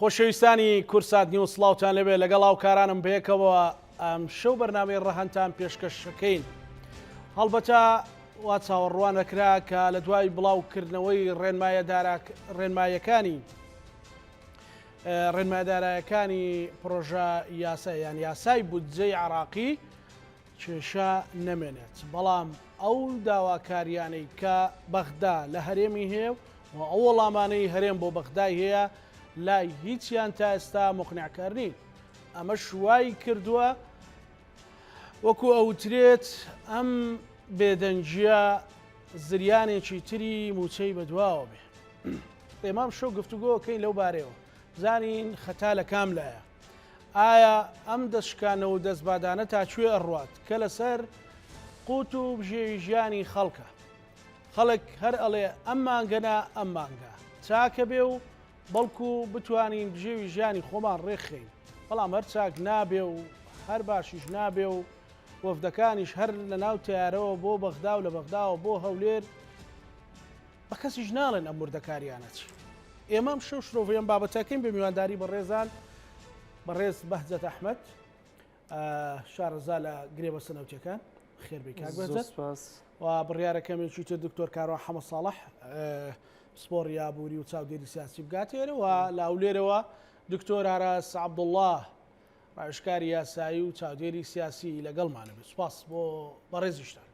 خۆشەویستانی کوردسات نیوز سڵاوتان لێبێ لەگەڵ هاوکارانم بەیەکەوە ئەم شەو بەرنامەی ڕەهەندتان پێشکەشەکەین هەڵبەتە وا چاوەڕوان دەکرا کە لە دوای بڵاوکردنەوەی ڕێنمایەکانی ڕێنمایەدارایەکانی پرۆژە یاسا یان یاسای بودجەی عراقی کێشە نەمێنێت، بەڵام ئەو داواکارییانەی کە بەغدا لە هەرێمی هەیە و ئەو وەڵامانەی هەرێم بۆ بەغدای هەیە لای هیچیان تا ئێستا موقنیعکەر نین. ئەمەش وای کردووە وەکو ئەوترێت ئەم بێدەنگییە زریانێکی تری مووچەی بەدواوە بێ. ئێمە ئەمشەو گفتوگۆ ئەکەین لەو بارەیەوە بزانین خەتا لە کام لایە. ئایا ئەم دەست شکانەوە و دەست بادانە تا کوێ ئەڕوات کە لەسەر قوت و بژێوی ژیانی خەڵکە؟ خەڵک هەر ئەڵێ ئەم مانگە نا ئەم مانگە چاکە بێ و بەڵکو بتوانین بژێوی ژیانی خۆمان ڕێکخەین، بەڵام هەر چاک نابێ و هەر باشیش نابێ و وەفدەکانیش هەر لەناو تەیارەوە بۆ بەغدا و لە بەغداوە بۆ هەولێر بە کەسیش ناڵێن ئەم وردەکاریانە چی. ئێمە ئەم شەو شرۆڤەی ئەم بابەتەکەین بە میوانداری بەڕێزان بەڕێز بەهجەت ئەحمەد شارەزا لە گرێبەستە نەوتیەکان خێربێی کاک بەهجەت و بڕیارە کەمێکی تر دکتۆر کاروان حەمە ساڵح پسپۆڕی ئابووری و چاودێری سیاسی بگاتێرە و لە هەولێرەوە دکتۆر ئاراس عەبدوڵڵا ڕاوێژکاری یاسایی و چاودێری سیاسی لەگەڵمانە بێت سوپاس بۆ بەڕێزیشتان.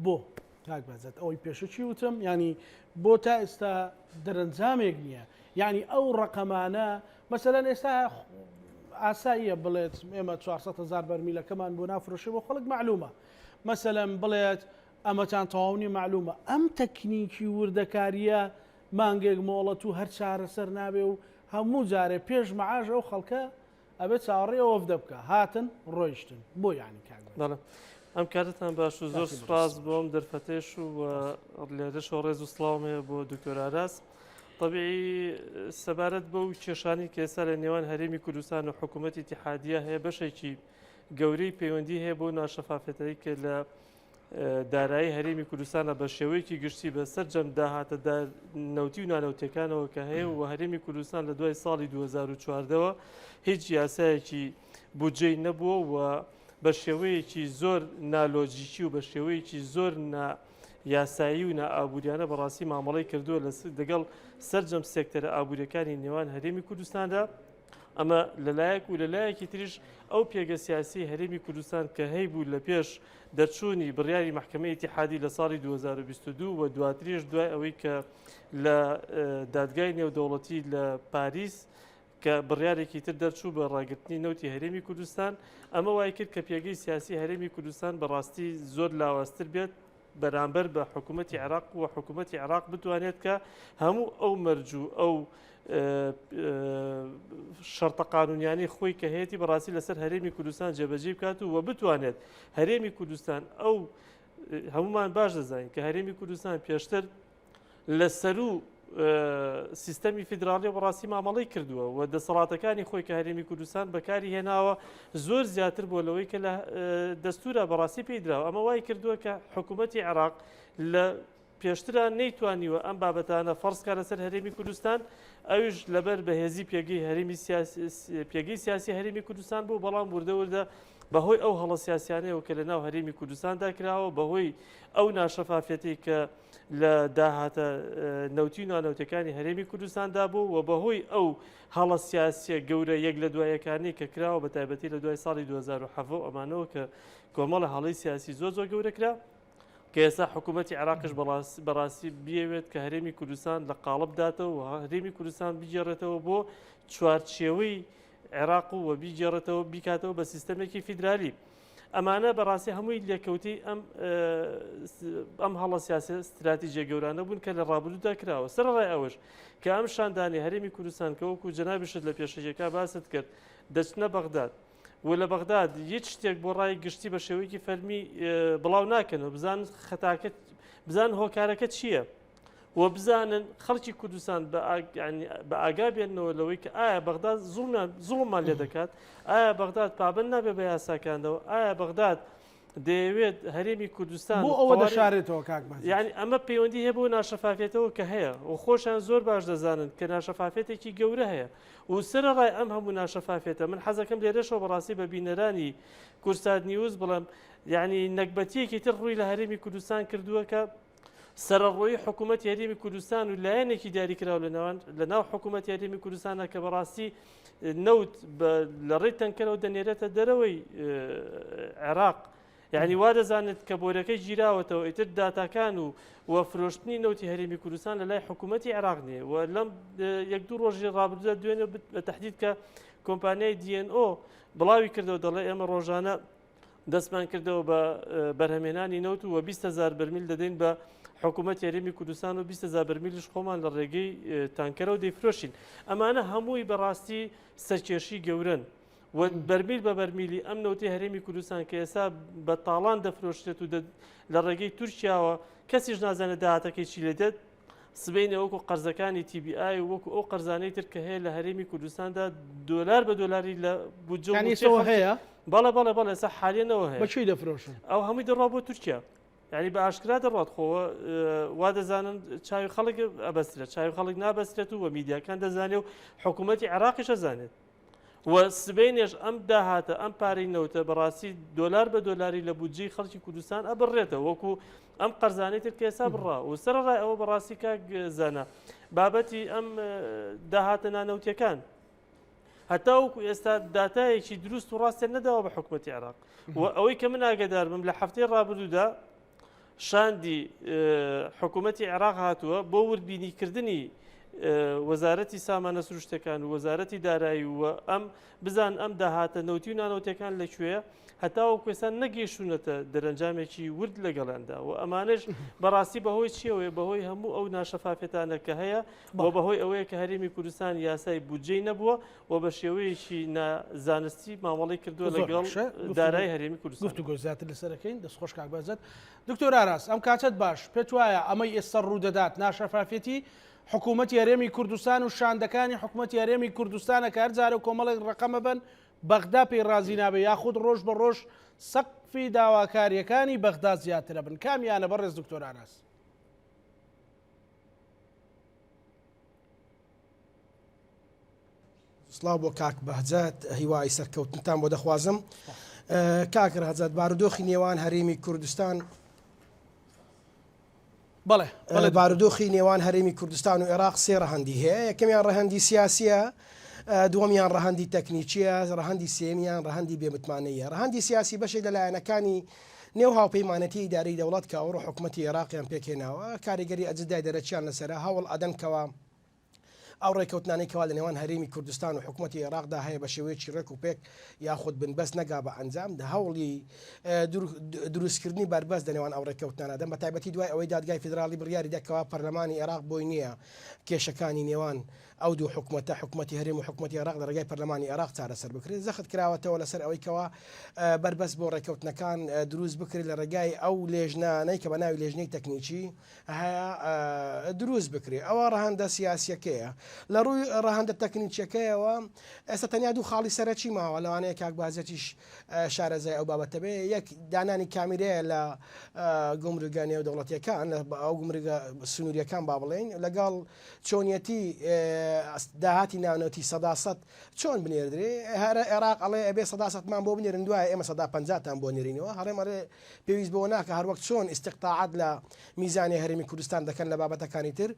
بۆ کاک بەهجەت ئەوەی پێشەکی وتم ینی بۆ تا ئێستا دەرەنجامێک نییە یعنی ئەو ڕقەمانە مەسەلەن ئێستا ئاساییە بڵێت ئێمە 400 هزار بەرمیلەکەمان بۆ نافرۆشێ بۆ خەڵک معلومە مەسەلەن بڵێت ئەمەتان تەواونی معلومە ئەم تەکنیکی وردەکاریە مانگێک مۆڵەت و هەر چارەسەر نابێ و هەموو جارێ پێش معاش ئەو خەڵکە ئەبێت چاوەڕێی ئەو وەفدە بکا هاتن ڕۆیشتن بۆ یانی کاک بەرهەم. بەڵێ ئەم کاتتان باش و زۆر کاتی سوپاس بەڕێز. بۆ ئەم دەرفەتەیش و لێرەشەوە ڕێز و سڵاوم هەیە بۆ دکتۆر ئاراس. طبیعی سەبارەت بەو کێشانەی کە ئێستا لە نێوان هەرێمی کوردستان و حکوومەتی ئیتیحادیە هەیە بەشێکی گەورەی پەیوەندی هەیە بۆ ناشەفافێتەی کە لە دارایی هەرێمی کوردستانە بە شێوەیەکی گشتی بە سەرجەم داهاتە نەوتی و نانەوتەکانەوە کە هەیە و هەرێمی کوردستان لە دوای ساڵی 2014ەوە هیچ یاسایەکی بودجەی نەبووە و بە شێوەیەکی زۆر نالۆجیکی و بە شێوەیەکی زۆر نا یاسایی و نائابووریانە بەڕاستی مامەڵەی کردووە لەگەڵ سەرجەم سێکتەرە ئابووریەکانی نێوان هەرێمی کوردستاندا. ئەمە لەلایەک و لەلایەکی تریش ئەو پێگە سیاسی هەرێمی کوردستان کە هەیبوو لە پێش دەرچوونی بڕیاری مەحکەمەی ئیتیحادی لە ساڵی 2022 و دواتریش دوای ئەوەی کە لە دادگای نێودەوڵەتی لە پاریس کە بڕیارێکی تر دەرچوو بە ڕاگرتنی نەوتی هەرێمی کوردستان ئەمە وای کرد کە پێگەی سیاسی هەرێمی کوردستان بەڕاستی زۆر لاوازتر بێت بەرامبەر بە حکوومەتی عێراق و حکوومەتی عێراق بتوانێت کە هەموو ئەو مەرج و ئەو شەرتە قانونیانەی خۆی کە هەیەی بەڕاستی لەسەر هەرێمی کوردستان جێبەجێ بکات و وە بتوانێت هەرێمی کوردستان ئەو هەمومان باش دەزانین کە هەرێمی کوردستان پێشتر لە سەرو سیستەمی فیدراڵی بەڕاستی مامەڵەی کردووە و دەسەڵاتەکانی خۆی کە هەرێمی کوردستان بەکاری هێناوە زۆر زیاتر بۆ لەوەی کە لە دەستورە بەڕاستی پێیدراوە ئەمە وای کردووە کە حکوومەتی عێراق لە پێشترا نەیتوانیوە ئەم بابەتانە فەرز کا لەسەر هەرێمی کوردستان ئەویش لەبەر بەهێزی پێگەی هەرێمی پێگەی سیاسی هەرێمی کوردستان بوو بەڵام وردە وردە بەهۆی ئەو هەڵە سیاسیانەیەوە کە لە ناو هەرێمی کوردستاندا کراوە بەهۆی ئەو ناشەفافەتی کە لە داهاتە نەوتی و نانەوتەکانی هەرێمی کوردستاندا بوو و بەهۆی ئەو هەڵە سیاسیە گەورە یەک لە دوایەکانی کە کراوە بە تایبەتی لە دوای ساڵی 2017 ئەمانەوە کە کۆمەڵە هەڵەی سیاسی زۆر زۆر گەورە کرا کە ئێستا حکوومەتی عێراقش بەڕاستی بیەوێت کە هەرێمی کوردستان لە قاڵب داتەوە و هەرێمی کوردستان بگێڕێتەوە بۆ چوارچێوەی عێراق و بیگێڕێتەوە بیکاتەوە بە سیستەمێکی فیدرالی. ئەمانە بەڕاستی هەمووی لێکەوتەی ئەم ئەم هەڵە سیاسی استراتیژیە گەورانە بوون کە لە ڕابردوودا کراوە سەرەڕای ئەوەش کە ئەم شاندانی هەرێمی کوردستان کە وەکو جەنابیشت لە پێشەکیەکە باست کرد دەچنە بەغداد و لە بەغداد هیچ شتێک بۆ ڕای گشتی بە شێوەیەکی فەرمی بڵاو ناکەنەوە بزان خەتاکە بزان هۆکارەکە چییە؟ و بزانن خەڵکی کوردستان بە ئاگا بێنەوە لەوەی کە ئایا بەغداد زوڵمان لێ دەکات ئایا بەغداد پابند نابێ بە یاساکانەوە ئایا بەغداد دەیەوێت هەرێمی کوردستان بۆ ئەوە دەشارێتەوە کاک بەهجەت؟ یعنی ئەمە پەیوەندی هەیە بۆ ناشەفافێتەوە کە هەیە و خۆشیان زۆر باش دەزانن کە ناشەفافێتێکی گەورە هەیە و سەرەڕای ئەم هەموو ناشەفافێتە من حەزەکەم لێرەشەوە بەڕاستی بە بینەرانی کوردسات نیوز بڵێم یعنی نەگبەتیەکی تر ڕووی لە هەرێمی کوردستان کردووە کە سەرەڕۆیی حکوومەتی هەرێمی کوردستان و لایەنێکی دیاریکراو لە ناو حکوومەتی هەرێمی کوردستانە کە بەڕاستی نەوت لە ڕێی تەنکەرەوە دەنێرێتە دەرەوەی عێراق. یعنی وا دەزانێت کە بۆرەکەی گیراوەتەوە ئیتر داتاکان و و فرۆشتنی نەوتی هەرێمی کوردستان لە لای حکوومەتی عێراق نییە و لەم یەک دوو ڕۆژی ڕابردوودا دوێنێ بە تهدید کە کۆمپانیای DNO بڵاوی کردەوە دەڵێ ئێمە ڕۆژانە دەستمان کردەوە بە بەرهەمهێنانی نەوت و 20 هزار بەرمیل دەدەین بە حکوومەت هەرێمی کوردستان و 20 هزار بەرمیلیش خۆمان لە ڕێگەی تانکەرەوە دەیفرۆشین. ئەمانە هەمووی بەڕاستی سەرکێشی گەورەن و بەرمیل بە بەرمیلی ئەم نەوتی هەرێمی کوردستان کە ئێستا بە تاڵان دەفرۆشرێت و لە ڕێگەی تورکیاوە کەسیش نازانێت داهاتەکەی چی لێ دێت، سبەینێ وەکو قەرزەکانی TBI و وەکو ئەو قەرزانەی تر کە هەیە لە هەرێمی کوردستاندا دۆلار بە دۆلاری لە بودجە و یانی مووچەی ئێستا خەڵکی هەیە؟ بەڵێ بەڵێ بەڵێ ئێستا حالیەنەوە بە هەیە. کێی دەفرۆشن؟ ئەو هەمووی دەڕوا بۆ تورکیا. یعنی بە ئاشکرا دەڕوات خۆ وا دەزانن چاوی خەڵک ئەبەسترێت چاوی خەڵک نابەسترێت و وە میدیاکان دەزانێ و حکوومەتی عێراقیش ئەزانێت. و سبەینێش ئەم داهاتە ئەم پارەی نەوتە بەڕاستی دۆلار بە دۆلاری لە بودجەی خەڵکی کوردستان ئەبڕێتەوە وەکو ئەم قەرزانەی تر کە ئێستا بڕا و سەرەڕای ئەوە بەڕاستی کاک زانا بابەتی ئەم داهاتە نانەوتیەکان هەتاوەکو ئێستا داتایەکی دروست و ڕاستیان نەداوە بە حکوومەتی عێراق و ئەوەی کە من ئاگادار بم لە هەفتەی ڕابردوودا شاندی حکوومەتی عێراق هاتووە بۆ وردبینیکردنی وەزارەتی سامانە سروشتەکان و وەزارەتی دارایی و ئەم بزان ئەم داهاتە نەوتی و نانەوتەکان لەکوێیە هەتاوەکو ئێستا نەگەیشتونەتە دەرەنجامێکی ورد لەگەڵیاندا و ئەمانەش بەڕاستی بەهۆی چیەوەیە بەهۆی هەموو ئەو ناشەفافێتانە کە هەیە و بەهۆی ئەوەیە کە هەرێمی کوردستان یاسای بودجەی نەبووە و بە شێوەیەکی نازانستی مامەڵەی کردووە لەگەڵ دارای هەرێمی کوردستان. گفتوگۆی زیاتر لەسەر ئەکەین. دەست خۆش کاک بەهجەت. دکتۆر ئاراس ئەم کاتەت باش، پێت وایە ئەمەی ئێستا ڕوودەدات ناشەفافیەتی حکوومەتی هەرێمی کوردستان و شاندەکانی حکوومەتی هەرێمی کوردستانە کە هەر جارە کۆمەڵێک ڕەقەمە بن بەغدا پێی ڕازی نابێ یاخود ڕۆژ بە ڕۆژ سەقفی داواکارییەکانی بەغدا زیاترە بن کامیانە بەڕێز دکتۆر ئاراس؟ سڵاو بۆ کاک بەهجەت هیوای سەرکەوتنتان بۆ دەخوازم کاک ڕەهجەت بارودۆخی نێوان هەرێمی کوردستان بەڵێ بارودۆخی نێوان هەرێمی کوردستان و عێراق سێ ڕەهەندی هەیە یەکەمیان ڕەهەندی سیاسیە دووەمیان ڕەهەندی تەکنیکیە ڕەهەندی سێمیان ڕەهەندی بێمتمانەیە ڕەهەندی سیاسی بەشێک لە لایەنەکانی نێو هاوپەیمانەتی ئیدارەی دەوڵەت کە ئەوڕۆ حکومەتی عێراقیان پێکهێناوە کاریگەری ئەجندای دەرەکیان لەسەرە هەوڵ ئەدەن کەوا ئەو ڕێکەوتنانەی کەوا لە نێوان هەرێمی کوردستان و حکومەتی عێراقدا هەیە بە شێوەیەکی ڕێک و پێک یاخود بنبەست نەگا بە ئەنجام، هەوڵی دروستکردنی بەربەست لە نێوان ئەو ڕێککەوتنانە دەن، بە تایبەتی دوای ئەوەی دادگای فیدراڵی بڕیاری دا کەوا پەرلەمانی عێراق بۆی نییە کێشەکانی نێوان ئەو دوو حکومەتە، حکومەتی هەرێم و حکومەتی عێراق لە ڕێگای پەرلەمانی عێراق چارەسەر بکرێت. جەخت کراوەتەوە لەسەر ئەوەی کەوا بەربەست بۆ ڕێککەوتنەکان دروست بکرێت لە ڕێگای ئەو لێژنانەی کە بە ناوی لێژنەی تەکنیکی هەیە دروست بکرێ ئەوە ڕەهەندە سیاسیەکەیە لە ڕووی ڕەهەندە تەکنیکیەکەیەوە ئێستا تەنیا دوو خاڵی سەرەکی ماوە لەوانەیە کاک بازەتیش شارەزای ئەو بابەتە بێ یەک دانانی کامیرەیە لە گومرگە نێودەوڵەتیەکان لە ئەو گومرگە سنووریەکان با بڵێین لەگەڵ چۆنیەتی داهاتی ناونەوتی سەدا سەد چۆن بنێردرێ هەرە عێراق ئەڵێ ئەبێ سەدا سەدمان بۆ بنێرن دوایە ئێمە سەدا پەنجاتان بۆ نێرینەوە هەڕێم ئەڵێ پێویست بەوە ناکا هەروەک چۆن ئیستقتاعات لە میزانی هەرێمی کوردستان دەکەن لە بابەتەکانی تر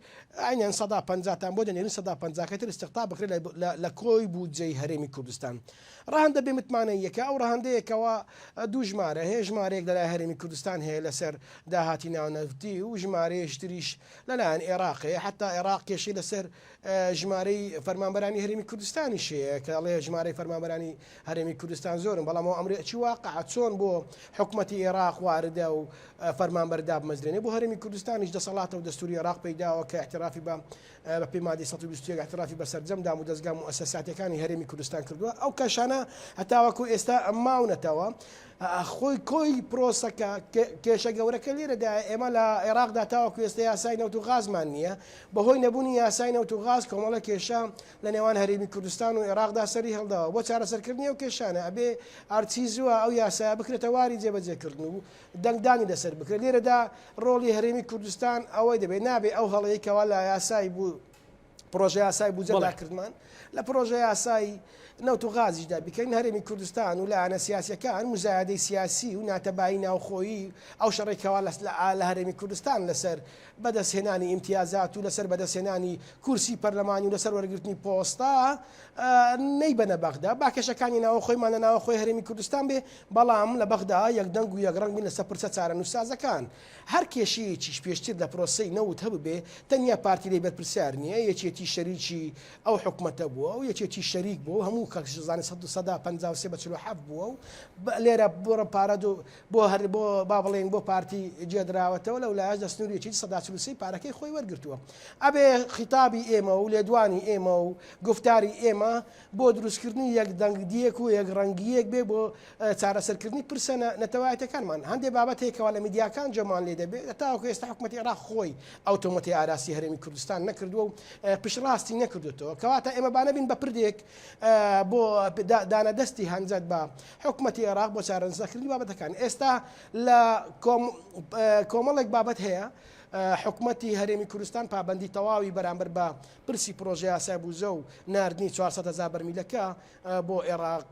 عەینەن سەدا پەنجاتان بۆ دەنێرین سەدا پەنجاکەی تر ئیستقتاع بکرێت لە کۆی بودجەی هەرێمی کوردستان. ڕەهەندە بێ متمانەییەکە ئەو ڕەهەندەیە کەوا دوو ژمارە هەیە ژمارەیەک لەلای هەرێمی کوردستان هەیە لەسەر داهاتی ناونەوتی و ژمارەیەکی تریش لەلایەن ئێراق هەیە حەتا ئێراق کێشەی لەسەر ژمارەی فەرمانبەرانی هەرێمی کوردستانیش هەیە کە ئەڵێ ژمارەی فەرمانبەرانی هەرێمی کوردستان زۆرن بەڵام ئەو ئەمرێ چی واقعە چۆن بۆ حکومەتی ئێراق واردە و فەرمانبەر دابمەزرێنێ بۆ هەرێمی کوردستانیش دەسەڵاتە و دەستوری ئێراق پێیداوە کە اعترافی بە بە پێی مادەی 164. 1921 ئیعترافی بە سەرجەم دامودەزگا موئەسەساتیەکانی هەرێمی کوردستان کردووە، ئەو کێشانە هەتاوەکو ئێستا ماونەتەوە. خۆی کۆی پرۆسەکە کێشە گەورەکە لێرەدایە، ئێمە لە عێراقدا تاوەکو ئێستا یاسای نەوت و غازمان نییە، بەهۆی نەبوونی یاسای نەوت و غاز کۆمەڵە کێشە لە نێوان هەرێمی کوردستان و عێراقدا سەری هەڵداوە، بۆ چارەسەرکردنی ئەو کێشانە ئەبێ هەرچی زووە ئەو یاسایە بکرێتە واری جێبەجێکردن و دەنگدانی لەسەر بکرێت، لێرەدا ڕۆڵی هەرێمی کوردستان ئەوەی دەبێت، نابێت ئەو هەڵەی کەوا لە یاسای پڕۆژە یاسای بودجەدا کردمان لە پڕۆژە یاسای نەوت و غازیشدا بیکەین، هەرێمی کوردستان و لایەنە سیاسیەکان مزایدەی سیاسی و ناتەبایی ناوخۆیی ئەو شەڕێک کەوا لە هەرێمی کوردستان لەسەر بەدەستهێنانی ئیمتیازات و لەسەر بەدەستهێنانی کورسی پەرلەمانی و لەسەر وەرگرتنی پۆستە نەیبەنە بەغدا، با کێشەکانی ناوەخۆیمان لە ناوەخۆی هەرێمی کوردستان بێ، بەڵام لە بەغدا یەکدەنگ و یەکڕەنگ بین لەسەر پرسە چارەنووسسازەکان. هەر کێشەیەکیش پێشتر لە پرۆسەی نەوت هەبووبێ، تەنیا پارتی لێی بەرپرسیار نییە، یەکێتی شەریکی ئەو حکومەتە بووە و یەکێتی شەریک بووە و هەموو کەس دەزانێت 53% بە 47 بووە و لێرە بڕە پارە بۆ هەر بۆ با بڵێین بۆ پارتی جێدراوەتەوە، لەو لایەش لە سنووری یەکێتی 43% پارەکەی خۆی وەرگرتووە. ئەبێ خیتابی ئێمە و لێدوانی ئێمە و گوفتاری ئێمە بۆ دروستکردنی یەکدەنگییەک و یەکڕەنگییەک بێ بۆ چارەسەرکردنی پرسە نەتەوایەتیەکانمان. هەندێ بابەت هەیە کەوا لە میدیاکان جۆمان لێ دەبێ، تاوەکو ئێستا حکومەتی عێراق خۆی ئەو تۆمەتەی ئاراستی هەرێمی کوردستان نەکردووە و پشتڕاستی نەکردوێتەوە. کەواتە ئێمە با نەبین بە پردێک بۆ دانە دەستی هەنجەت بە حکومەتی عێراق بۆ چارەنووسکردنی بابەتەکان. ئێستا لە کۆمەڵێک بابەت هەیە حکومەتی هەرێمی کوردستان پابەندی تەواوی بەرامبەر بە پرسی پرۆژەیاسای بوجە و ناردنی 400 هەزار بەرمیلەکە بۆ عێراق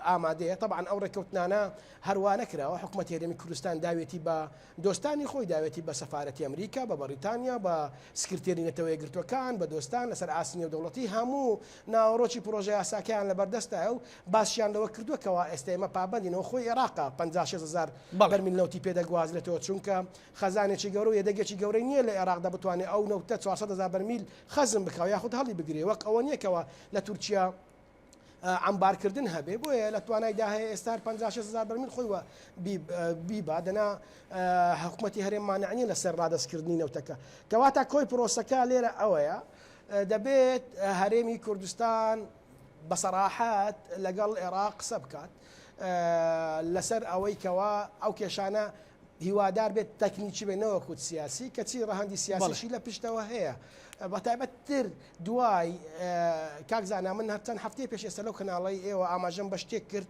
ئامادەیە. تەبعەن ئەو ڕێککەوتنانە هەروا نەکراوە، حکومەتی هەرێمی کوردستان داوێتی بە دۆستانی خۆی، داوێتی بە سەفارەتی ئەمریکا، بە بەڕیتانیا، بە سکرتێری نەتەوە یەکگرتووەکان، بە دۆستان لەسەر ئاستی نێودەوڵەتی هەموو ناوەڕۆکی پڕۆژە یاساکەیان لەبەردەستایە و باسیان لەوە کردووە کەوا ئێستا ئێمە پابەندین، ئەوە خۆی عێراقە 56 هەزار بەرمیل نەوتی پێ دەگوازرێتەوە، چونکە خەزانێکی گەورە و یەدەگێکی گەورەی نییە لە عێراقدا بتوانێت ئەو نەوتە 400 هەزار بەرمیل خەزن بکا یاخود هەڵی بگرێ، وەک ئەوە نییە کەوا لە تورکیا عەمبارکردن هەبێ، بۆیە لە توانایدا هەیە ئێستا هەر 56 هەزار بەرمیل خۆی وە بیبا، دەنا حکومەتی هەرێم مانع نییە لەسەر ڕادەستکردنی نەوتەکە. کەواتە کۆی پرۆسەکە لێرە ئەوەیە دەبێت هەرێمی کوردستان بە سەراحەت لەگەڵ عێراق قسە بکات لەسەر ئەوەی کەوا ئەو کێشانە هیوادار بێت تەکنیکی بێت نەوەکو سیاسی، کەچی ڕەهەندی سیاسیشی لە پشتەوە هەیە بەتایبەت تر دوای کاک زانا من هەر چەند هەفتەیە پێش ئێستا لەو کەناڵەی ئێوە ئاماژەم بە شتێک کرد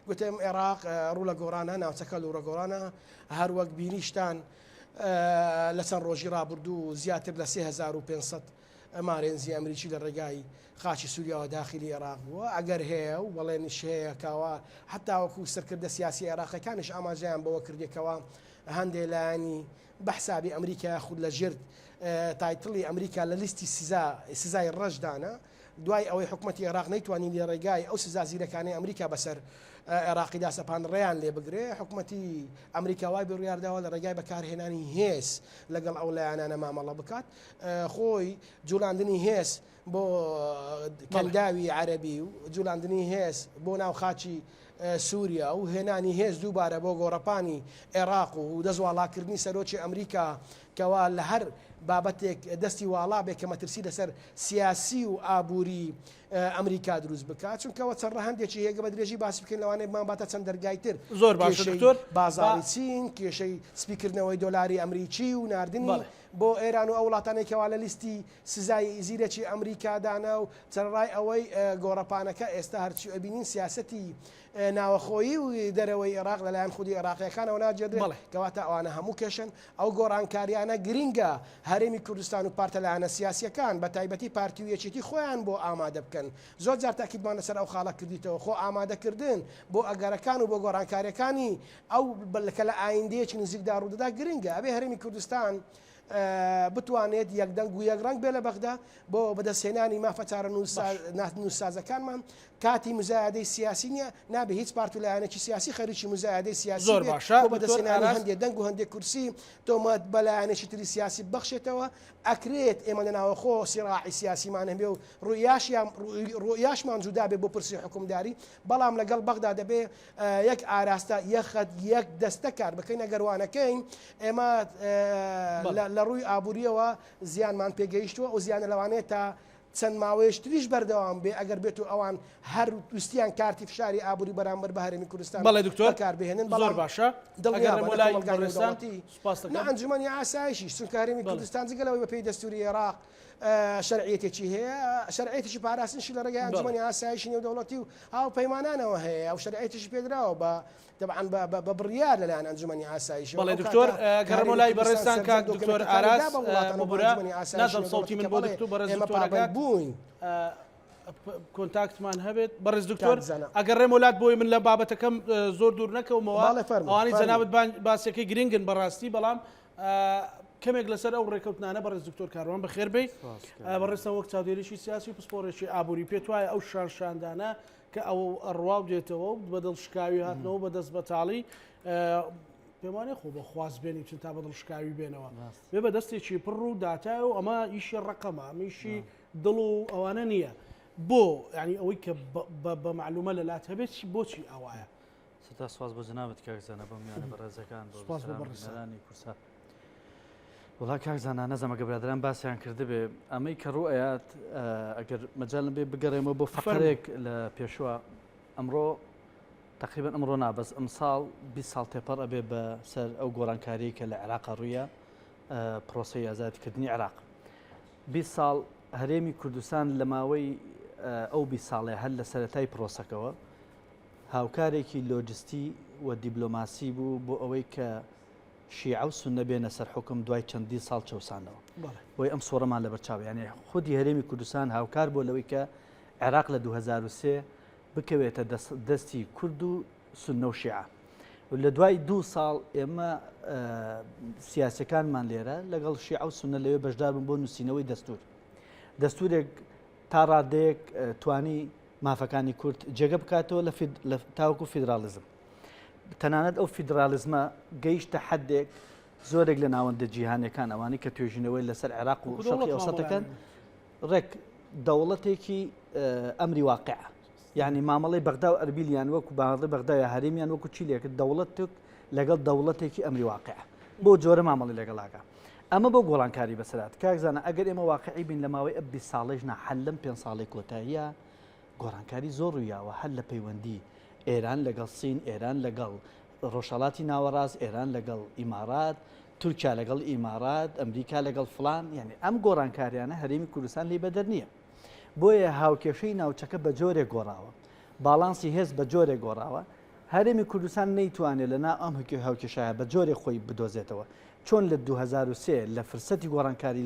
گوتم عێراق ڕوو لە گۆڕانە ناوچەکە لوڕە گۆڕانە هەروەک بینیشتان لە چەند ڕۆژی ڕابردوو زیاتر لە 3500 مارێنزی ئەمریکی لە ڕێگای خاکی سوریاوە داخیلی ئێراق بووە، ئەگەر هەیە و بەڵێنیش هەیە کەوا حەتا وەکو سەرکردە سیاسیە ئێراقیەکانیش ئاماژەیان بەوە کردیە کەوا هەندێ لایەنی بە حسابی ئەمریکا یاخود لە ژێر title ی ئەمریکا لە لیستی سزا سزای ڕەش دانە دوای ئەوەی حکومەتی ئێراق نەیتوانی لە ڕێگای ئەو سزا زیرەکانەی ئەمریکا بەسەر عێراقیدا سەپاند ڕێیان لێ بگرێ حکومەتی ئەمریکا وای بڕیارداوە لە ڕێگای بەکارهێنانی هێز لەگەڵ ئەو لایەنانە مامەڵە بکات خۆی جولاندنی هێز بۆ کەنداوی عەرەبی و جولاندنی هێز بۆ ناو خاکی سووریا و هێنانی هێز دووبارە بۆ گۆڕەپانی عێراق و دەست واڵاکردنی سەرۆکی ئەمریکا کەوا لە هەر بابەتێک دەستی واڵا بێ کە مەترسی لەسەر سیاسی و ئابووری ئەمریکا دروست بکات چونکەوە چەند ڕەهەندێکی هەیە بە درێژی باسی بکەین لەوانەیە بمانباتە چەند دەرگای تر زۆر باشە کێشەی دکتۆر بازاڕی چین کێشەی سپیکردنەوەی دۆلاری ئەمریکی و ناردنی بۆ ئێران و ئەو وڵاتانەی کەوا لە لیستی سزای زیرەکی ئەمریکادانە و سەرەڕای ئەوەی گۆڕەپانەکە ئێستا هەرچی ئەبینین سیاسەتی ناوەخۆیی و دەرەوەی ئێراق لەلایەن خودی ئێراقیەکانەوە ناگێڕدرێت کەواتە ئەوانە هەموو کێشەن ئەو گۆڕانکاریانە گرینگە هەرێمی کوردستان و پارتە لایەنە سیاسیەکان بە تایبەتی پارتی و یەکێتی خۆیان بۆ ئامادە بکەن زۆر جار تاکیدمان لەسەر ئەو خاڵە کردیتەوە خۆ ئامادەکردن بۆ ئەگەرەکان و بۆ گۆڕانکاریەکانی ئەو کە لە ئایندەیەکی نزیکدا ڕوودەدا گرنگە ئەبێ هەرێمی کوردستان بتوانێت یەک دەنگ و یەک ڕەنگ بێ لە بەغدا بۆ بەدەستهێنانی مافە چارەنووسسازەکانمان. کاتی مزایەدەی سیاسی نییە، نابێ هیچ پارت و لایەنێکی سیاسی خەریکی مزایەدەی سیاسی زۆر بێت باشە بۆ دکتۆر بەدەستهێنانی ئاراس. هەندێ دەنگ و هەندێ کورسی تۆمەت بە لایەنێکی تری سیاسی ببەخشێتەوە. ئەکرێت ئێمە لە ناوەخۆ سیراعی سیاسیمان هەبێ و ڕوئیاشیان ڕوئیاشمان جودا بێ بۆ پرسی حوکمداری، بەڵام لەگەڵ بەغدا دەبێ یەک ئاراستە، یەک خەت، یەک دەستە کار بکەین، ئەگەر وا نەکەین ئێمە لە ڕووی ئابوورییەوە زیانمان پێگەیشتووە، ئەو زیانە لەوانەیە تا چەند ماوەیەکی تریش بەردەوام بێ ئەگەر بێت و ئەوان هەر ویستیان کارتی فشاری ئابووری بەرامبەر بە هەرێمی کوردستان بەڵێ دکتۆر بەکاربهێنن زۆر بەڵام باشە دڵنیابە ئەگەڕێمەوە نە لای کۆمەڵگای بەڕێزتان نێودەوڵەتی سوپاس نە دەکەم ئەنجومەنی ئاسایشیش چونکە هەرێمی بەڵێ کوردستان جگە لەوەی بەپێی دەستووری عێراق شەرعیەتێکی هەیە شەرعیەتێکی پاراستنیشی لە ڕێگای بەڵێ ئەنجومەنی ئاسایشی نێودەوڵەتی و هاوپەیمانانەوە هەیە و شەرعیەتیشی پێدراوە بە تەبعەن بە بە بە بڕیار لەلایەن ئەنجومەنی ئاسایشەوە بەڵێ ئەو دکتۆر کاتە کە گەڕێمەوە هەرێمی لای کوردستان بەڕێزتان سەرجەم کاک دکتۆر دۆکێمێنتەکانی ئاراس دا بە وڵاتان و بە ببورە ئەنجومەنی ئاسایشی نازم سەوتی نێودەوڵەتی من کە بۆ بەڵێ دکتۆر بەڕێز ئێمە دکتۆر پابەند ئەگات بووین. contact مان هەبێت بەڕێز دکتۆر کاک زانا. ئەگەڕێمەوە لات بۆی من لە بابەتەکەم زۆر دوور نەکەومەوە بەڵێ فەرموو ئەوانەی فەرموو. جەنابت باسەکەی گرنگن بەڕاستی بەڵام کەمێک لەسەر ئەو ڕێکەوتنانە بەڕێز دکتۆر کاروان بەخێر بێی سپاس کاک. بەڕێزتان وەک چاودێرێکی سیاسی و پسپۆڕێکی ئابووری پێت وایە ئەو شان شاندانە کە ئەو ئەڕوا و دێتەوە و بە دڵشکاوی هاتنەوە بە دەست بەتاڵی پێم وانیە خۆ بە خواست بێنی چون تا بە دڵشکاوی بێنەوە بێ بە دەستێکی پڕ و داتای و ئەمە ئیشی ڕقەمە ئەمیشی دڵ و ئەوانە نییە بۆ ینی ئەوەی کە بە معلومە لە لات هەبێت چی بۆچی ئاوایە سەتا سواز بۆ جنابت کاک زانا بۆ میوانە بەڕێزەکان بۆ سپاس بۆ بەڕێزتان. بینەرانی کوردسات وڵا کاک زانا نەزانم ئەگەر برادران باسیان کردبێ ئەمەی کە ڕوو ئەیات ئەگەر مەجال نەبێ بگەڕێمەوە بۆ فەقەرێک لە پێشوە ئەمڕۆ تقریبا ئەمڕۆ نا بەس ئەمساڵ 20 ساڵ تێپەڕ ئەبێ بە سەر ئەو گۆڕانکاریی کە لە عێراق ڕوویە پرۆسەی ئازادکردنی عێراق 20 ساڵ هەرێمی کوردستان لە ماوەی ئەو 20 ساڵێ هەر لە سەرەتای پرۆسەکەوە هاوکارێکی لۆجستی و دیبلۆماسی بوو بۆ ئەوەی کە شیعە و سوننە بێنە سەر حوکم دوای چەندین ساڵ چەوسانەوە. بۆیە ئەم سۆڕەمان لەبەر چاوە. یانی خودی هەرێمی کوردستان هاوکار بووە لەوەی کە عێراق لە 2003 بکەوێتە دەستی کورد و سوننە و شیعە. لە دوای دوو ساڵ ئێمە سیاسەکانمان لێرە لەگەڵ شیعە و سوننە لەوێ بەشدار بوون بۆ نووسینەوەی دەستور. دەستورێک تا ڕادەیەک توانی مافەکانی کورد جێگە بکاتەوە لە تاوەکو فیدراڵیزم. تەنانەت ئەو فیدراڵیزمە گەیشتە حدێک زۆرێک لە ناوەندە جیهانەکان ئەوانەی کە توێژینەوەی لەسەر عێراق و شەرقی ئەوسەتەکەن ڕێک دەوڵەتێکی ئەمری واقع یعنی مامەڵی بەغدا و ئەربیلیان وەکو باڵی بەغدای هەرێمیان وەکو چی لێکرد دەوڵەتێک لەگەڵ دەوڵەتێکی ئەمری واقع بۆ جۆرە مامەڵی لەگەڵاکە ئەمە بۆ گۆڕانکاری بەسەرات کاکزانە ئەگەر ئێمە واقعی بین لە ماوەی ئە 20 ساڵێش نا حلم پێ ساڵی کۆتاییە گۆڕانکاری زۆر ڕوویاوە هەر لە پەیوەندی ئێران لەگەڵ سین، ئێران لەگەڵ ڕۆژهەڵاتی ناوەڕاست، ئێران لەگەڵ ئیماڕات، تورکیا لەگەڵ ئیماڕات، ئەمریکا لەگەڵ فڵان، یانی ئەم گۆڕانکاریانە هەرێمی کوردستان لێی بەدەر نییە. بۆیە هاوکێشەی ناوچەکە بە جۆرێک گۆڕاوە، باڵانسی هێز بە جۆرێک گۆڕاوە، هەرێمی کوردستان نەیتوانێت لە ناو ئەم هاوکێشایە بە جۆرێک خۆی بدۆزێتەوە چۆن لە 2003 لە فرسەتی گۆڕانکاری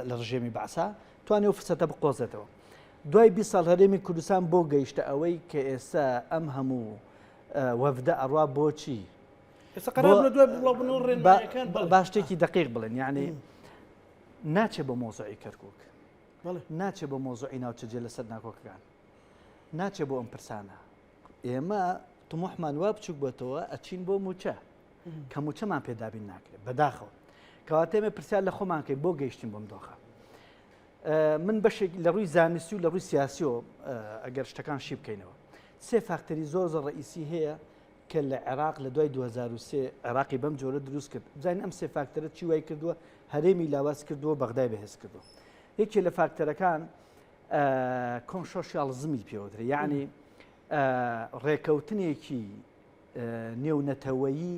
لە ڕژێمی بەعسا توانی ئەو فرسەتە بقۆزێتەوە. دوای 20 ساڵ هەرێمی کوردستان بۆ گەیشتە ئەوەی کە ئێستا ئەم هەموو وەفدە ئەڕوا بۆچی؟ با شتێکی دقیق بڵێن یعنی ناچێ بۆ مۆزعی کەرکک ناچێ بۆ مۆزعی ناوچە جێ لەسەر ناکۆکەکان ناچێ بۆ ئەم پرسانە ئێمە تموحمان وا بچوک بۆتەوە ئەچین بۆ موچە کە موچەمان پێدابین ناکرێت بەداخەوە کەواتێ ئێمە پرسیار لە خۆمان کەین بۆ گەیشتین بۆم دۆخە من بەشێک لە ڕووی زانستی و لە ڕووی سیاسیەوە ئەگەر شتەکان شی بکەینەوە سێ فاکتەری زۆر زۆر ڕئیسی هەیە کە لە عێراق لە دوای 2003 عێراقی بەم جۆرە دروست کرد بزانین ئەم سێ فاکتەرە چی وای کردووە هەرێمی لاواز کردووە بەغدای بەهێز کردووە یەکێ لە فاکتەرەکان consensualism ی پێوترێ یعنی ڕێکەوتنێکی نێونەتەوەیی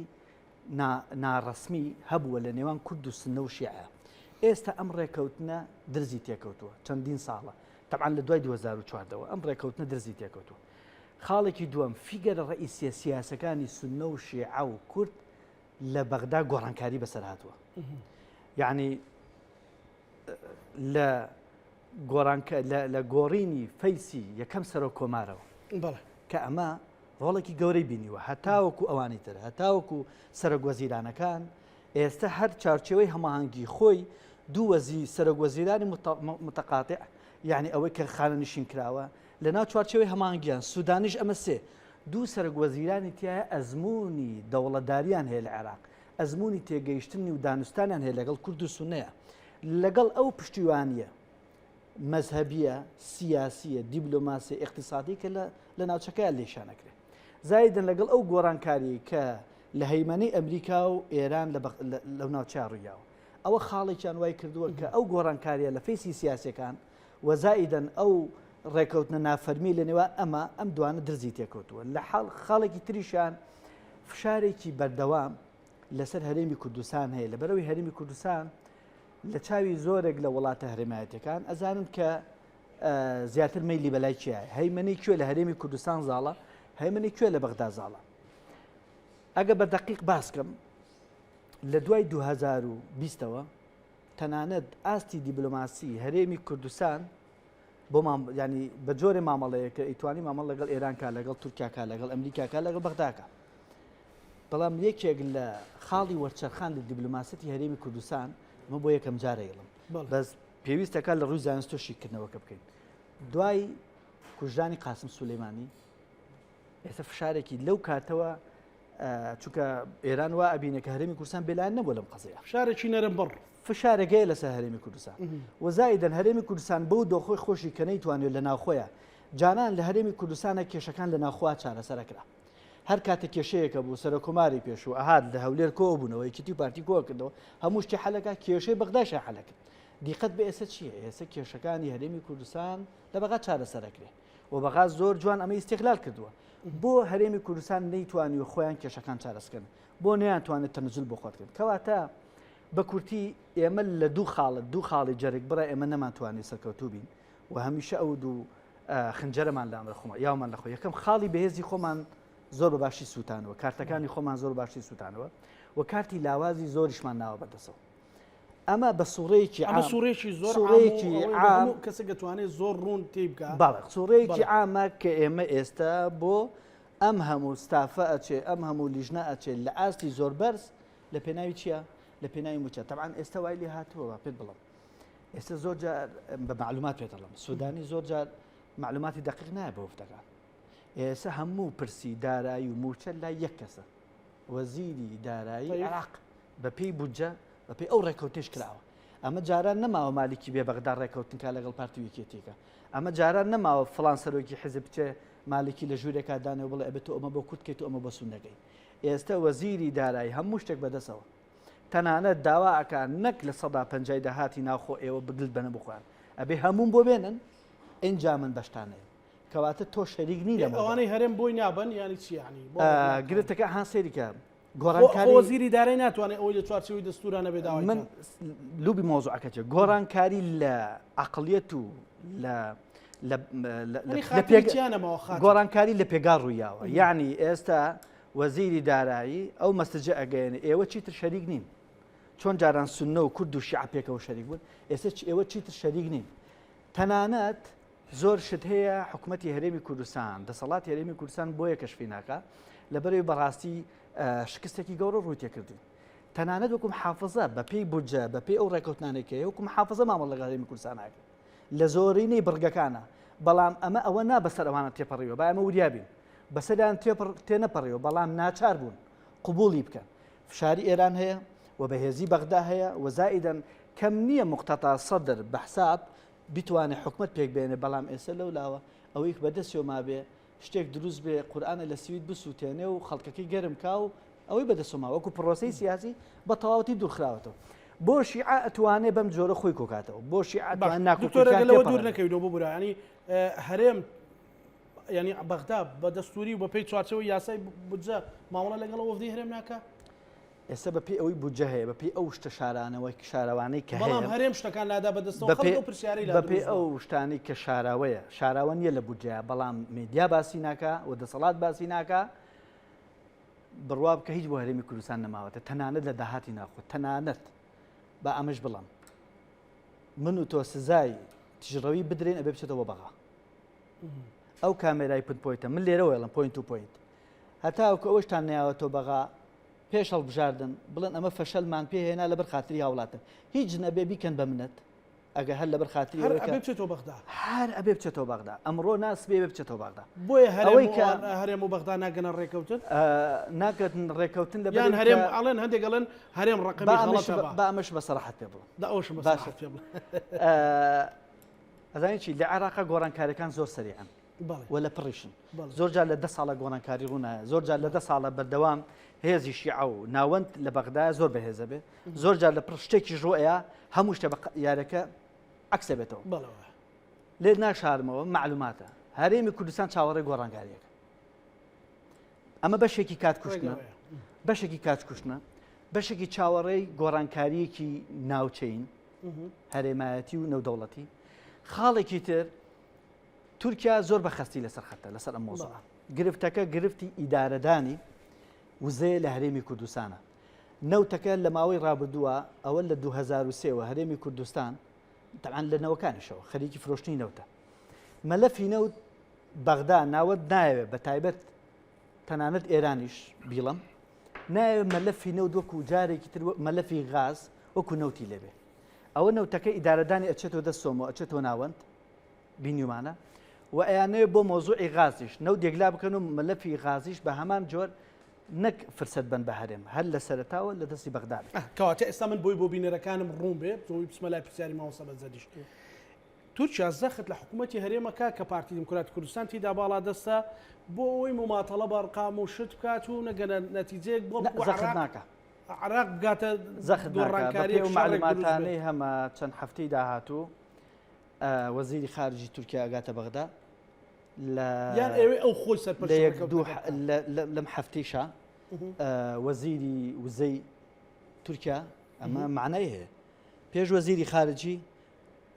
ناڕەسمی هەبووە لە نێوان کورد و سنە و شیعە. ئێستا ئەم ڕێکەوتنە درزی تێکەوتووە چەندین ساڵە تەبعەن لە دوای 2014 ەوە ئەم ڕێکەوتنە درزی تێکەوتووە. خاڵێکی دووەم فیگەرە ڕەئیسیە سیاسەکانی سنە و شیعە و کورد لە بەغدا گۆڕانکاری بەسەر هاتووە. یعنی لە گۆڕانکە لە گۆڕینی face ی یەکەم سەرۆک کۆمارەوە کە ئەمە ڕۆڵێکی گەورەی بینیوە هەتاوەکو ئەوانی تر هەتاوەکو سەرۆک وەزیرانەکان ئێستا هەر چارچێوەی هەماهەنگی خۆی دوو وەزی سەرۆک وەزیرانی متەقاتع یعنی ئەوەی کە خانە نشین کراوە لە ناو چوارچێوەی هەماهەنگیان سودانیش ئەمە سێ دوو سەرۆک وەزیرانی تایە ئەزمموی دەوڵەتداریان هەیە لە عێراق ئەزموونی تێگەیشتنی و دانوستانیان هەیە لەگەڵ کورد و سوننەیە، لەگەڵ ئەو پشتیوانییە مەزهەبییە، سیاسییە، دیبلۆماسییە، ئیقتیسادییە کە لە ناوچەکەیا لێیشان ئەکرێ. زایدەن لەگەڵ ئەو گۆڕانکارییەی کە لە هەیمەنەی ئەمریکا و ئێران لەو ناوچەیا ڕوویاوە. ئەوە خاڵێکیان وای کردووە کە ئەو گۆڕانکاریە لە فەیسی سیاسەکان وەزائیدەن ئەو ڕێکەوتنە نافەرمی لە نێوان ئەمە ئەم دوانە درزی تێکەوتووە لە حاڵ خاڵێکی تریشیان فشارێکی بەردەوام لەسەر هەرێمی کوردستان هەیە لەبەرەوەی هەرێمی کوردستان لە چاوی زۆرێک لە وڵاتە هەرێمایەتەکان ئەزانن کە زیاتر مەیلی بەلای کێیە هەیمەنەی کوێ لە هەرێمی کوردستان زاڵە هەیمەنەی کوێ لە بەغدا زاڵە ئەگە بە دەقیق باسکەم لە دوای 2020ەوە تەنانەت ئاستی دیبلۆماسی هەرێمی کوردستان بۆ ینی بە جۆرێ مامەڵەیە کە ئیتوانی مامەڵ لەگەڵ ئێران کا لەگەڵ تورکیاکە لەگەڵ ئەمریکاکە لەگەڵ بەغداکە بەڵام یەکێک لە خاڵی وەرچەرخان لە دیبلۆماسەتی هەرێمی کوردستان من بۆ یەکەم جارەیڵم بەس پێویستەکە لە ڕووی زانست و شیکردنەوەکە بکەین دوای کوژرانی قاسم سولەیمانی ئێستا فشارێکی لەو کاتەوە چونکە ئێران وا ئەبینێ کە هەرێمی کوردستان بێلایەن نەبوو لەم قەزیە فشارێکی نەرم بڕ فشارەکەی لەسەر هەرێمی کوردستان وەزایدەن هەرێمی کوردستان بەو دۆخۆی خۆشی کە نەیتوانێت لە ناوخۆیە جانان لە هەرێمی کوردستانە کێشەکان لە ناوخوا چارەسەرەکرا هەر کاتێک کێشەیەکە بوو سەرۆککۆماری پێشوو ئەهات لە هەولێر کۆ بوونەوە یەکێتی و پارتی کۆ کردەوە هەموو شتی حەلەکە کێشەی بەغداش حەلەکرد دیقەت بە ئێستا چییە ئێستا کێشەکانی هەرێمی کوردستان لە بەغا چارەسەرەکرێ و بەغا زۆر جوان ئەمە ئیستیغلال کردووە بۆ هەرێمی کوردستان نەیتوانی و خۆیان کێشەکان چارەسکەن بۆ نەیانتوانێت تەنزول بۆ خۆت کرد کەواتە بە کورتی ئێمە لە دوو خاڵت دوو خاڵی جەرگ بڕە ئێمە نەمانتوانی سەرکەوتوو بین و هەمیشە ئەو دوو خنجەرەمان لە ئەمرە خۆمان یامان لەخۆ یەکەم خاڵی بەهێزی خۆمان زۆر بە باشی سووتانەوە کارتەکانی خۆمان زۆر باشی سووتانەوە و کارتی لاوازی زۆریشمان ناوە بەدەسەوە ئەمە بە سوڕەیەکی ئەمە سوڕێکی زۆر سوڕەیەکی عام کەسێک دەتوانێت زۆر ڕوون تێی بکات بەڵێ سوڕەیەکی عامە کە ئێمە ئێستا بۆ ئەم هەموو ستافە ئەچێ ئەم هەموو لیژنە ئەچێت لە ئاستی زۆر بەرز لە پێناوی چییە لە پێناوی موچە تەبعەن ئێستا وای لێ هاتووە پێت بڵم ئێستا زۆر جار بە معلومات پێت دەڵێم سودانی زۆر جار معلوماتی دقیق نایە بۆ وفدەکان ئێستا هەموو پرسی دارایی و موچە لای یەک کەسە وەزیری دارایی عێراق بە پێی بودجە بە پێی ئەو ڕێکەوتنش کراوە ئەمە جاران نەماوە مالیکی بێ بەغدا ڕێکەوتن کا لەگەڵ پارتی و یەکێتیەکە ئەمە جاران نەماوە فلان سەرۆکی حیزب بچێ مالکی لە ژوورێکا دانێ و بڵێ ئەبێت تۆ ئەمە بۆ کورد کەیت و ئەمە بۆ سوننەکەی ئێستا وەزیری دارایی هەموو شتێک بەدەسەوە تەنانەت داوا ئەکا نەک لە سەدا پەنجای داهاتی ناوخۆ ئێوە بگلت بەنە بۆ خۆیان ئەبێ هەمووم بۆ بێنن ئینجا من بەشتان نەیەم کەواتە تۆ شەریک نی لەمەوە ئەوانەی هەرێم بۆی نابەن یانی چی یانی بۆ گرفتەکە ها سەیری کە گۆڕانکاری وەزیری دارای ناتوانێت ئەوەی لە چوارچێوەی دەستورا نەبێ داوای من لوبی مۆزوعەکە چیە گۆڕانکاری لە عەقڵیەت و لە گۆڕانکاری لە پێگا ڕوویاوە یعنی ئێستا وەزیری دارایی ئەو مەسجە ئەگەیەنێ ئێوە چیتر شەریک نین. چۆن جاران سوننە و کورد و شیعە پێکەوە شەریک بوون، ئێستا ئێوە چیتر شەریک نین. تەنانەت زۆر شت هەیە حکومەتی هەرێمی کوردستان، دەسەڵاتی هەرێمی کوردستان بۆیە کەشفی ناکا، لەبەرئەوەی بەڕاستی شکستێکی گەورە ڕووی تێکردین. تەنانەت وەکو محافزە بەپێی بودجە، بەپێی ئەو ڕێکەوتنانەی کە هەیە وەکو محافزە مامەڵە لەگەڵ هەرێمی کوردستان ناکرێت. لە زۆرینەی بڕگەکانە، بەڵام ئەمە ئەوە نا بەسەر ئەوانە تێپەڕیوە، با ئێمە وریا بین. بەسەریان تێنەپەڕیوە، بەڵام ناچار بوون قبوڵی بکەن. فشاری ئێران هەیە و بەهێزی بەغدا هەیە و زائیدەن کەم نییە موقتەدا سەدر بە حساب بتوانێ حکومەت پێک بێنێ، بەڵام ئێستا لەو لاوە ئەوەی بەدەستیەوە مابێ شتێک دروست بێ قورئانە لە سوید بسووتێنێ و خەڵکەکەی گەرم کا و ئەوەی بەدەستەوە ماوە وەکو پرۆسەی سیاسی بە تەواوەتی دوورخراوەتەوە. بۆ شیعە ئەتوانێ بەم جۆرە خۆی کۆکاتەوە بۆ شیعە ئەتوانێ دکتۆر ناکۆکیەکان ئەگەر لەوە دوور تێپەڕێنێ. نەکەوینەوە ببورە یانی هەرێم یانی بەغدا بە دەستوری و بەپێی چوارچێوەی یاسای بودجە مامەڵە لەگەڵ وەفدی هەرێم ناکا؟ ئێستا بەپێی ئەوەی بودجە هەیە بەپێی ئەو شتە شارانەوە شارەوانەی کە بەڵام هەرێم شتەکان لادا بەدەستەوە خەڵک ئەو پرسیارەی لا بەپێی ئەو شتانەی کە شاراوەیە شاراوە نییە لە بودجەیە بەڵام میدیا باسی ناکا و دەسەڵات باسی ناکا بڕوا بکە هیچ بۆ هەرێمی کوردستان نەماوەتە تەنانەت لە داهاتی ناخۆ تەنانەت با ئەمەش بڵم من و تۆ سزای تیژڕەوی بدرێن ئەبێ بچێتەوە بەغا ئەو کامێرای pinpoint ە من لێرەوە ئەڵم point to point هەتاوەکو ئەوەشتان نەیاوەتەوە بەغا پێش هەڵبژاردن بڵێن ئەمە فەشەلمان پێ هێنا لەبەر خاتری هاوڵاتن هیچ نەبێ بیکەن بە منەت ئەگەر هەر لەبەر خاتری هەر ئەبێ بچێتەوە بەغدا هەر ئەبێ بچێتەوە بەغدا ئەمڕۆ نا سبەی ئەبێ بچێتەوە بەغدا بۆیە هەرێم و هەرێم و بەغدا ناگەنە ڕێکەوتن ناگەن ڕێکەوتن لە یان هەرێم ئەڵێن هەندێک ئەڵێن هەرێم ڕقمی غەڵەتە با ئەمەش بە سەراحەت پێ بڵێم دا ئەوشم بە سەراحەت پێ بڵێم ئەزانی چی لە عێراقا گۆڕانکاریەکان زۆر سەریعن. و لە پڕیشن. زۆر جار لە دە ساڵە گۆڕانکاری ڕوونایە زۆر جار لە دە ساڵە بەردەوام هێزی شیعە و ناوەند لە بەغدایە زۆر بەهێزە بێ زۆر جار لە پڕ شتێکی ڕوئەیە هەموو شتە بە یارەکە عکسە بێتەوە لێت ناشارمەوە معلوماتە هەرێمی کوردستان چاوەڕێ گۆڕانکاریەکە ئەمە بەشێکی کات کوشتنە بەشێکی کات کوشتنە بەشێکی چاوەڕێی گۆڕانکاریەکی ناوچەین هەرێمایەتی و نەودەوڵەتی خاڵێکی تر تورکیا زۆر بە خەستی لەسەر خەتە لەسەر ئەم مۆزوعە. گرفتەکە گرفتی ئیدارەدانی وزەیە لە هەرێمی کوردستانە. نەوتەکە لە ماوەی ڕابردووە ئەوە لە 2003 وە هەرێمی کوردستان تەبعەن لە نەوەکانیشەوە خەریکی فرۆشتنی نەوتە. مەلەفی نەوت بەغدا ناوەند نایەوێت بە تایبەت تەنانەت ئێرانیش بیڵم نایەوێت مەلەفی نەوت وەکو جارێکی تر مەلەفی غاز وەکو نەوتی لێبێ. ئەوە نەوتەکە ئیدارەدانی ئەچێتەوە دەست سۆمۆ ئەچێتەوە ناوەند بینیومانە و ئەیانەوێت بۆ مەوزوعی غازیش نەوت یەکلا بکەن و مەلەفی غازیش بە هەمان جۆر نەک فرسەت بەن بە هەرێم هەر لە سەرەتاوە لە دەستی بەغدا بێت. کەواتە ئێستا من بۆی بۆ بینەرەکانم ڕوون بێ بۆی بچمە لای پرسیاری مامۆستا بەرزەدیش. تورکیا زەخت لە حکوومەتی هەرێمەکە کە پارتی دیموکراتی کوردستان تیدا باڵا دەستە بۆ ئەوەی مماتەڵە بە ڕقام و شت بکات و نەگەنە نەتیجەیەک بۆ زەخت ناکە. عراق بگاتە زەخت ناکە. بەپێی ئەو مەعلوماتانەی هەمە چەند هەفتەی داهاتوو وەزیری خارجی تورکیا ئەگاتە بەغدا لە یان ئەوێ ئەو خۆی سەرپەرشتی لە یەک ڕێکەوتنەکە دوو بکات. لەم هەفتەیشا وەزیری وزەی تورکیا ئەمە معنای هەیە پێش وەزیری خارجی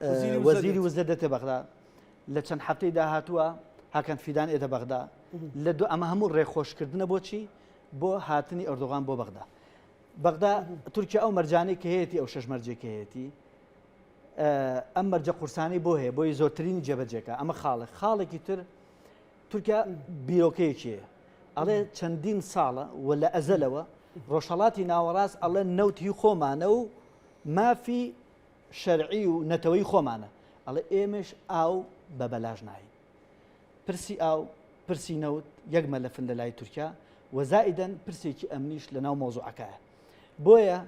وەزیری وزە وەزیری دێت. وزە دێتە بەغدا لە چەند هەفتەی داهاتووە هاکان فیدان ئێتە بەغدا لە دوو ئەمە هەموو ڕێخۆشکردنە بۆچی بۆ هاتنی ئەردۆغان بۆ بەغدا بەغدا تورکیا ئەو مەرجانەی کە هەیەتی ئەو شەش مەرجێک کە هەیەتی ئەم مەرجە قورسانەی بۆ هەیە بۆی زۆرترینی جێبەجێکە ئەمە خاڵێک خاڵێکی تر تورکیا بیرۆکەیەکی هەیە ئەڵێ چەندین ساڵە و لە ئەزەلەوە ڕۆژهڵاتی ناوەڕاست ئەڵێ نەوت هی خۆمانە و مافی شەرعی و نەتەوەی خۆمانە ئەڵێ ئێمەش ئاو بە بەلاش ناین پرسی ئاو پرسی نەوت یەک مەلەفن لە لای تورکیا وەزائیدەن پرسێکی ئەمنیش لە ناو مۆزوعەکایە بۆیە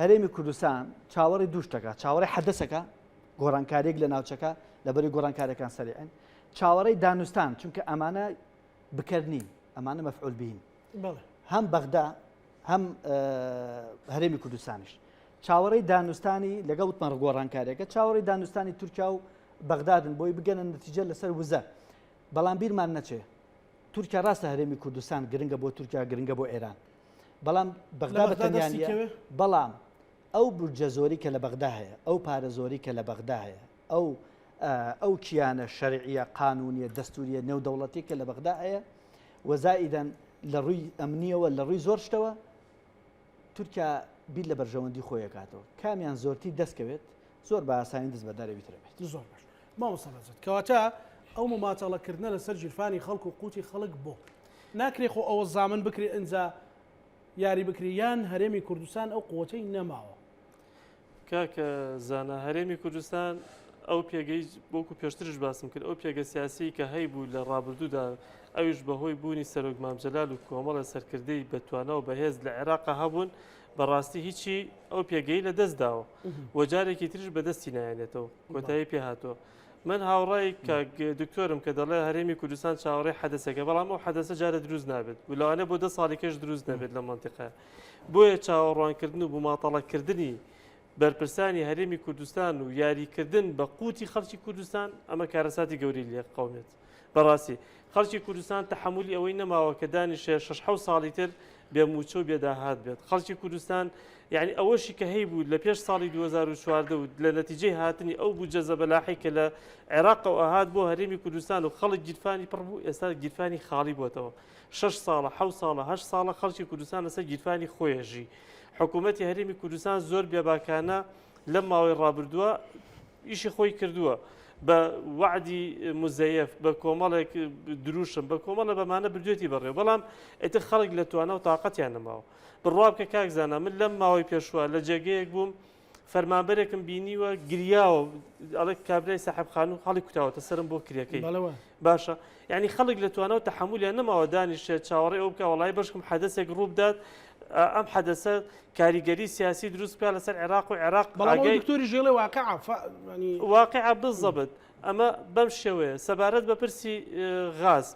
هەرێمی کوردستان چاوەڕێی دوو شتەکە، چاوەڕێی حەدەسەکە، گۆڕانکارییەک لە ناوچەکە، لەبەرەی گۆڕانکارییەکان سەریعن، چاوەڕێی دانوستان، چونکە ئەمانە بکەر نین، ئەمانە مەفعول بهین. هەم بەغدا هەم هەرێمی کوردستانیش چاوەڕێی دانوستانی لەگەڵ وتمان گۆڕانکاریەکە چاوەڕێی دانوستانی تورکیا و بەغدادن بۆی بگەنە نەتیجە لەسەر وزە بەڵام بیرمان نەچێ تورکیا ڕاستە هەرێمی کوردستان گرنگە بۆ تورکیا گرنگە بۆ ئێران بەڵام بەغدا بە تەنیا نییە، بەڵام ئەو بودجە زۆری کە لە بەغدا هەیە، ئەو پارە زۆری کە لە بەغدا هەیە، ئەو ئەو کیانە شەرعیە قانونیە دەستوریە نێودەوڵەتی کە لە بەغدا هەیە و زائیدەن لە ڕووی ئەمنیەوە لە ڕووی زۆر شتەوە تورکیا بیر لە بەرژەوەندی خۆی ئەکاتەوە کامیان زۆرتری دەستکەوێت زۆر بە ئاسانی دەست بەرداری ترە بێت. زۆر باش مامۆستا بەهجەت کەواتە ئەو مماتەڵەکردنە لەسەر گیرفانی خەڵک و قوتی خەڵک بۆ ناکرێ خۆ ئەوە زامن بکرێ ئنجا یاری بکرێ یان هەرێمی کوردستان ئەو قوتەی نەماوە؟ کاکە زانا هەرێمی کوردستان ئەو پێگەی وەکو پێشترش باسم کرد ئەو پێگە سیاسی کە هەیبوو لە ڕابردوودا ئەویش بەهۆی بوونی سەرۆک مام جەلال و کۆمەڵە سەرکردەی بەتوانا و بەهێز لە عێراق هەبوون بەڕاستی هیچی ئەو پێگەی لە دەست داوە و جارێکی تریش بەدەستی نایەنێتەوە کۆتایی پێ هاتووە. من هاوڕای کاک دکتۆرم کە دەڵێ هەرێمی کوردستان چاوەڕێی حەدەسێکە بەڵام ئەو حەدەسە جارە دروست نابێت و لەوانەیە بۆ دە ساڵی کەش دروست نەبێت لە مەنتیقە بۆیە چاوەڕوانکردن و مماتەڵەکردنی بەرپرسانی هەرێمی کوردستان و یاریکردن بە قوتی خەڵکی کوردستان ئەمە کارەساتی گەورەی لێ قومێت بەڕاستی خەڵکی کوردستان تەحەمولی ئەوەی نەماوە کە دانیشێ شەش حەوت ساڵی تر بێ مووچە و بێ داهات بێت. خەڵکی کوردستان یعنی ئەوەشی کە هەیبوو لە پێش ساڵی 2014 و لە نەتیجەی هاتنی ئەو بودجە زەبەلاحی کە لە عێراقەوە ئەهات بۆ هەرێمی کوردستان و خەڵک گیرفانی پڕ بوو ئێستا گیرفانی خاڵی بۆتەوە. شەش ساڵە، حەوت ساڵە، هەشت ساڵە خەڵکی کوردستان لەسەر گیرفانی خۆی ئەژی. حکوومەتی هەرێمی کوردستان زۆر بێباکانە لەم ماوەی ڕابردووە ئیشی خۆی کردووە بە وەعدی مزەیەف بە کۆمەڵێک دروشم بە کۆمەڵە بەمانە بردوێتی بەڕێوە بەڵام ئیتر خەڵک لە توانا و تااقەتیان نەماوە بڕوا بکە کاک زانا من لەم ماوەی پێشوە لە جێگەیەک بووم فەرمانبەرێکم بینیوە گریاوە ئەڵێ کابرای سەحب خان و هەڵی کوتاوەتە سەرم بۆ کرێکەی باشە یعنی خەڵک لە توانا و تەحملیان نەماوە دانیشێت چاوەڕێ ئەو بکە وڵی بەشکم حەدەسێک ڕووبدات. ئەم حەدەسە کاریگەری سیاسی دروست بکات لەسەر عێراق و عێراق بەڵام ئەوەی دکتۆریش دەڵێ واقعە واقعە بزەبت ئەمە بەم شێوەیە سەبارەت بە پرسی غاز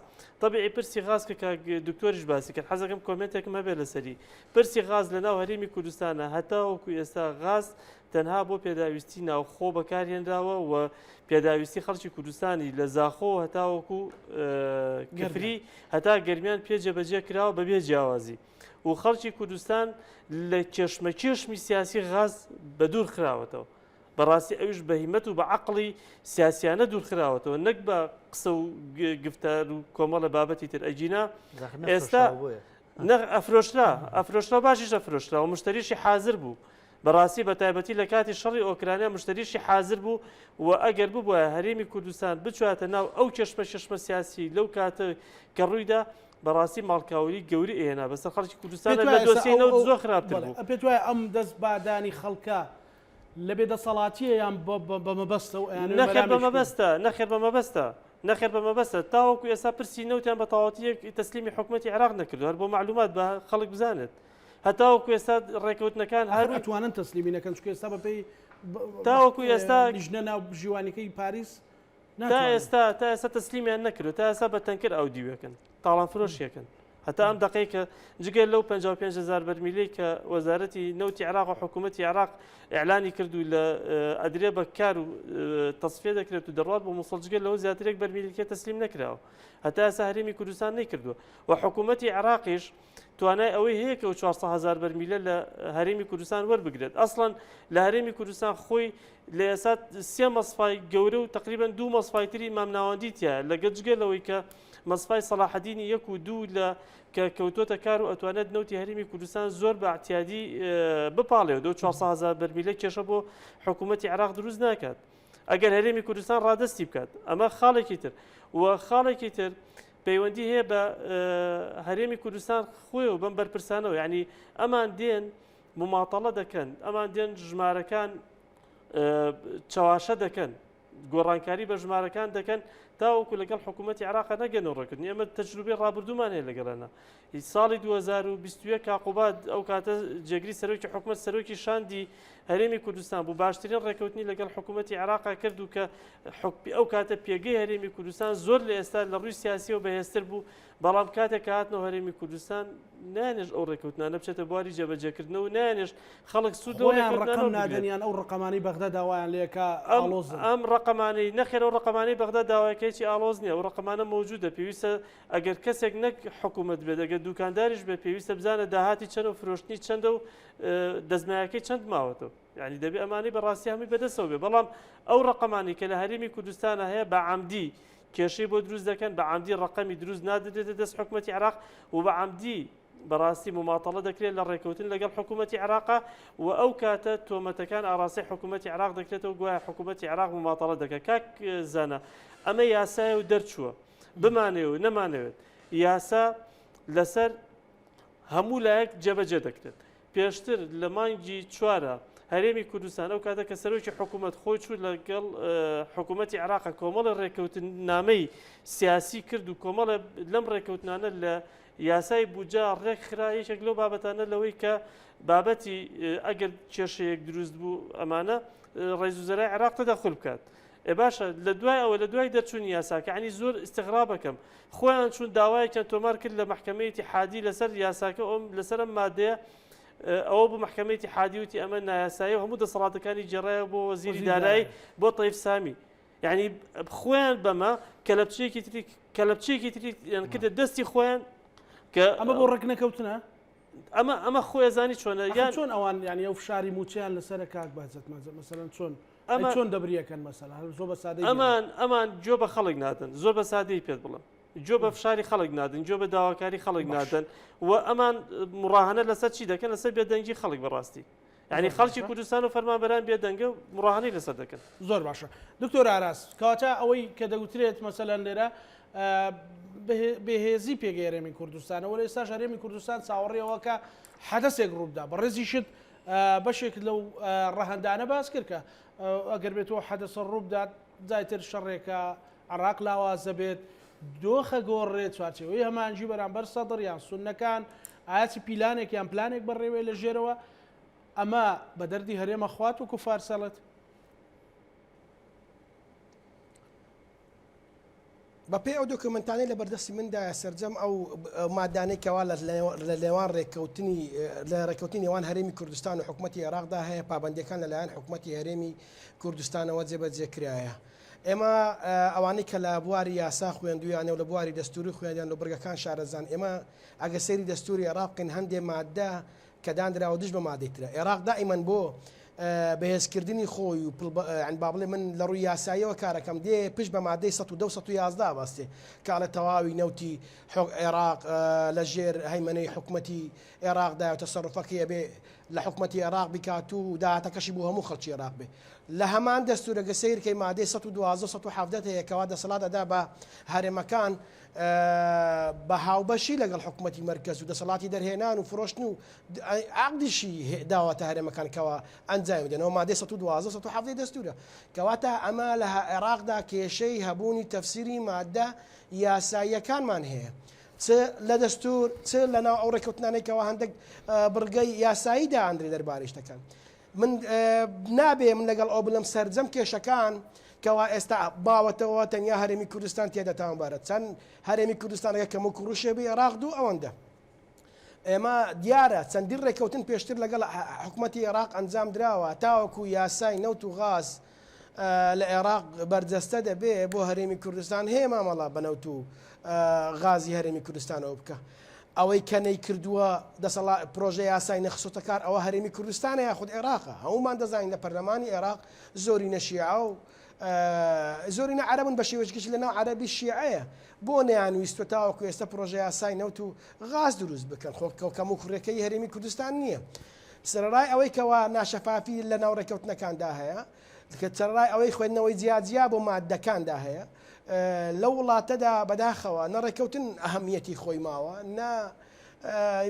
طبیعی پرسی غاز کە کاک دکتۆریش باسی کرد حەزەکەم کۆمێنتێکم هەبێت لەسەری پرسی غاز لە ناو هەرێمی کوردستانە هەتاوەکو ئێستا غاز تەنها بۆ پێداویستی ناوخۆ بەکارهێنراوە و پێداویستی خەڵکی کوردستانی لە زاخۆ هەتاوەکو کفری هەتا گەرمیان پێ جێبەجێ کراوە بەبێ جیاوازی و خەڵکی کوردستان لە کێشمەکێشمی سیاسی غاز بە دوور خراوەتەوە. بەڕاستی ئەویش بە هیمەت و بە عەقڵی سیاسیانە دوور خراوەتەوە نەک بە قسە و گفتار و کۆمەڵە بابەتی تر ئەگینا ئێستا ئەفرۆشرا ئەفرۆشرا باشیش ئەفرۆشرا و مشتریشی حاضر بوو بەڕاستی بە تایبەتی لە کاتی شەڕی ئۆکرانیا مشتریشی حاضر بوو و ئەگەر ببوایە هەرێمی کوردستان بچواتە ناو ئەو کێشمە کێشمە سیاسی لەو کاتە کە ڕوویدا بەڕاستی ماڵکاولی گەوری ئێنا بەسەر خەڵکی کوردستان لە دۆسیەی نەوت زۆر خراپتر بوو. پێت وایە ئەم دەست بادانی خەڵکە لە بێ دەسەڵاتیە یان بە مەبەستە و ئەیانەوێ نەخێر بە مەرامێکی بکەن؟ مەبەستە نەخێر بە مەبەستە نەخێر بە مەبەستە تاوەکو ئێستا پرسی نەوتیان بە تەواوەتی یەک تەسلیمی حکومەتی عێراق نەکردو هەر بۆ مەعلومات بە خەڵک بزانێت هەتاوەکو ئێستا ڕێکەوتنەکان ئاخر هەر ئەتوانن تەسلیمی نەکەن چونکە ئێستا بەپێی تاوەکو ئێستا لیژنە ناوبژیوانیەکەی پاریس تا ناتوانن. ئێستا تا ئێستا تەسلیمیان نەکردو تا ئێستا بە تەنکەر ئەو دیوێکن تاڵان فرۆشیەکەن هەتا ئەم دەقەی کە جگە لەو 55 هزار بەرمیلەی کە وەزارەتی نەوتی عێراق و حکوومەتی عێراق ئیعلانی کرد و لە ئەدرێ بە کار و تەسفیە دەکرێت و دەڕات بۆ موسڵ جگە لەوە زیاترێک بەرمیلەکە تەسلیم نەکراوە هەتا ئێستا هەرێمی کوردستان نەیکردووە و حکوومەتی عێراقیش توانای ئەوەی هەیە کە ئەو 400 هزار بەرمیلە لە هەرێمی کوردستان وەربگرێت ئەسڵەن لە هەرێمی کوردستان خۆی لە ئێستا سێ مەسفای گەورە و تقریبا دوو مەسفای تری مامناوەندی تایە لەگە جگە لەوەی کە مەسفای سەڵاحەدینی یەک و دوو لە کە کەوتۆتە کار و ئەتوانێت نەوتی هەرێمی کوردستان زۆر بە اعتیادی بپاڵێ و 400 هزار بەرمیلە کێشە بۆ حکوومەتی عێراق دروست ناکات ئەگەر هەرێمی کوردستان ڕادستی بکات ئەمە خاڵێکی تر و خاڵێکی تر پەیوەندی هەیە بە هەرێمی کوردستان خۆی و بەم بەرپرسانەوە یعنی ئەمان دێن مماتەڵە دەکەن ئەمان دێن ژمارەکان چەواشە دەکەن گۆڕانکاری بە ژمارەکان دەکەن تاوەکو لەگەڵ حکوومەتتی عراق نەگەن و ڕێکردن ئێمە تەجروبەی ڕابردوومان هەیە لەگەڵەنە ساڵی 2021 کاقوباد ئەو کاتە جێگری سەرۆکی حکومت سەرۆکی شاندی هەرێمی کوردستان بوو باشترین ڕێکەوتنی لەگەڵ حکوومەتتی عراقا کرد و کە حکومی ئەو کاتە پێگەی هەرێمی کوردستان زۆر لە ئێستا لە ڕووی سیاسیەوە بەهێزتر بوو بەڵام کاتێک کە هاتنەوە هەرێمی کوردستان نانێش ئەو ڕێکەوتنانە بچێتە بواری جێبەجێکردنەوە و نانێش خەڵک سوود لەو خۆیان ڕقم ڕێکەوتنانە نادەن بگرێت. یان ئەو ڕقەمانەی بەغدا داوایان لێکا ئەم ئاڵۆزن؟ ئەم ڕقەمانەی نەخێر ئەو ڕقەمانەی بەغدا داواکەیەکی ئاڵۆز نییە ئەو ڕقەمانە مەوجودە پێویستە ئەگەر کەسێک نەک حکوومەت بێت ئەگەر دوکانداریش بێت پێویستە بزانە داهاتی چەند و فرۆشتنی چەندە و دەستمایەکەی چەند ماوەتەوە یعنی دەبێ ئەمانەی بەڕاستی هەمووی بەدەستەوە بێ بەڵام ئەو ڕقەمانی کە لە هەرێمی کوردستانە هەیە بە عەمدی کێشەی بۆ دروست دەکەن بە عەمدی ڕقەمی دروست نادرێتە دەست حکوومەتی عێراق و بە عەمدی بەڕاستی مماتەڵە دەکرێت لە ڕێکەوتن لەگەڵ حکوومەتی عێراقا و ئەو کاتە تۆمەتەکان ئاراستەی حکوومەتی عێراق دەکرێتەوە گوایە حکوومەتی عێراق مماتەڵە دەکات کاک زانا ئەمە یاسایە و دەرچووە بمانەوێت و نەمانەوێت یاسا لەسەر هەموو لایەک جێبەجێ دەکرێت. پێشتر لە مانگی چوارە هەرێمی کوردستان ئەو کاتە کە سەرۆکی حکوومەت خۆی چوو لەگەڵ حکوومەتی عێراق کۆمەڵی ڕێککەوتنامەی سیاسی کرد و کۆمەڵێ لەم ڕێککەوتنانە لە یاسای بودجە ڕێکخرا یەکێک لەو بابەتانە لەوەی کە بابەتی ئەگەر کێشەیەک دروست بوو ئەمانە ڕێزوزەرای عێراق تەدەخول بکات. ئێ باشە لە دوای ئەوە لە دوای دەرچوونی یاساکە یانی زۆر ئیستغرابەکەم خۆیان چوون داوایەکیان تۆمار کرد لە مەحکەمەی ئیتیحادی لەسەر یاساکە ئەم لەسەر ئەم مادەیە ئەوە بوو مەحکەمەی ئیتیحادی وتی ئەمە نایاسایی و هەموو دەسەڵاتەکانی گێڕایەوە بۆ وەزیری دارایی بۆ تەیف سامی یعنی خۆیان بەمە کەلەپچەیەکی تری کەلەپچەیەکی تری کردە دەستی خۆیان کە ئەمە بۆ ڕێک نەکەوتنە ئەمە ئەمە خۆی ئەزانی چۆنە یان چۆن ئەوان یانی ئەو فشاری موچەیان لەسەرە کاک بەهجەت مەجە مەسەلەن چۆن ئەمە چۆن دەبریەکەن مەسەلە هەر زۆر بە سادەی ئەمان ئەمان گوێ بە خەڵک نادەن زۆر بە سادەی پێت بڵم گوێ بە فشاری خەڵک نادەن گوێ بە داواکاری خەڵک نادەن و ئەمان مڕاهنە لەسەر چی دەکەن لەسەر بێدەنگی خەڵک بەڕاستی یعنی خەڵکی کوردستان و فەرمانبەران بێدەنگە و مڕاهنەی لەسەر دەکەن. زۆر باشە دکتۆر ئاراس کەواتە ئەوەی کە دەگوترێت مەسەلەن لێرە بێهێزی پێگەی هەرێمی کوردستانە وەلێ ئێستاش هەرێمی کوردستان چاوەڕێی ئەوە کە حەدەسێک ڕووبدا بەڕێزیشت بەشێکت لەو ڕەهەندانە باس کرد کە ئەگەر بێتەوە حەدەسە ڕووبدات جایتر شەڕێکە عراق لاوازە بێت دۆخە گۆڕێت چوارچێوەی هەمانگی بەرامبەر سەدر یان سوننەکان. ئایا چ پیلانێک یان پلانێک بەڕێوەیە لە ژێرەوە؟ ئەمە بە دەردی هەرێمە خوات وەکو فارس ئەڵێت؟ بەپێی ئەو دۆکۆمێنتانەی لە بەردەستی مندایە سەرجەم ئەو مادانەی کەوا لە نێوان ڕێککەوتنی لە ڕێککەوتنی نێوان هەرێمی کوردستان و حکوومەتی عێراقدا هەیە پابندەکان لەلایەن حکوومەتی هەرێمی کوردستانەوە جێبەجێ کرایە. ئێمە ئەوانەی کە لە بواری یاسا خوێندویانە و لە بواری دەستوری خوێندیان و بڕگەکان شارەزان ئێمە ئەگە سەیری دەستوری عێراق بکەین هەندێ مادە کە دانراوە دژ بە مادەی ترە. عێراق دائیمەن بۆ بەهێزکردنی خۆی و یانی با بڵێ من لە ڕووی یاساییەوە کارەکەم دێ پشت بە مادەی 110 و 111 ئەبەستێ کە ئەڵێ تەواوی نەوتی عێراق لە ژێر هەیمەنەی حکومەتی عێراقدایە و تەسەروفەکەی ئەبێ لە حکومەتی عێراق بیکات و داهاتەکەشی بۆ هەموو خەڵکی عێراق بێ. لە هەمان دەستوورە گە سەیر کەی مادەی 112 و 117 هەیە کەوا دەسەڵات ئەدا بە هەرێمەکان بە هاوبەشی لەگەڵ حکومەتی مەرکەز و دەسەڵاتی دەرهێنان و فرۆشتن و عەقدیشی داوەتە هەرێمەکان کەوا ئەنجامی بدەنەوە مادەی 112 117 دەستورە کەواتە ئەمە لە عێراقدا کێشەی هەبوونی تەفسیری مادە یاساییەکانمان هەیە چ لە دەستور چ لە ناو ئەو ڕێککەوتنانەی کەوا هەندێک بڕگەی یاسایی دائەندرێ دەربارەی شتەکان من نابێ من لەگەڵ ئەو بڵێم سەرجەم کێشەکان کەوا ئێستا باوەتەوە تەنیا هەرێمی کوردستان تێدا تاوانبارە چەند هەرێمی کوردستانەکە کەم و کوڕشێ بێ عێراق دوو ئەوەندە ئێمە دیارە چەندین ڕێککەوتن پێشتر لەگەڵ حکوومەتی عێراق ئەنجام دراوە تاوەکو یاسای نەوت و غاز لە عێراق بەرجەستە دەبێ بۆ هەرێمی کوردستان هەیە مامەڵە بە نەوت و غازی هەرێمی کوردستانەوە بکە. ئەوەی کە نەیکردووە دەسەڵا پرۆژە یاسای نەخستۆتە کار ئەوە هەرێمی کوردستانە یاخود عێراقە هەموومان دەزانین لە پەرلەمانی عێراق زۆرینە شیعە و زۆرینە عەرەبن بە شێوەیەکی گشتی لەناو عەرەبی شیعەیە بۆ نەیانویستوە تاوەکو ئێستا پرۆژە یاسای نەوت و غاز دروست بکەن خۆ کەم و کوڕەکەی هەرێمی کوردستان نییە سەرەڕای ئەوەی کەوا ناشەفافی لەناو ڕێککەوتنەکاندا هەیە کە سەرەڕای ئەوەی خوێندنەوەی جیاجیا بۆ ماددەکاندا هەیە، لەو وڵاتەدا بەداخەوە نە ڕێککەوتن ئەهەمیەتی خۆی ماوە، نە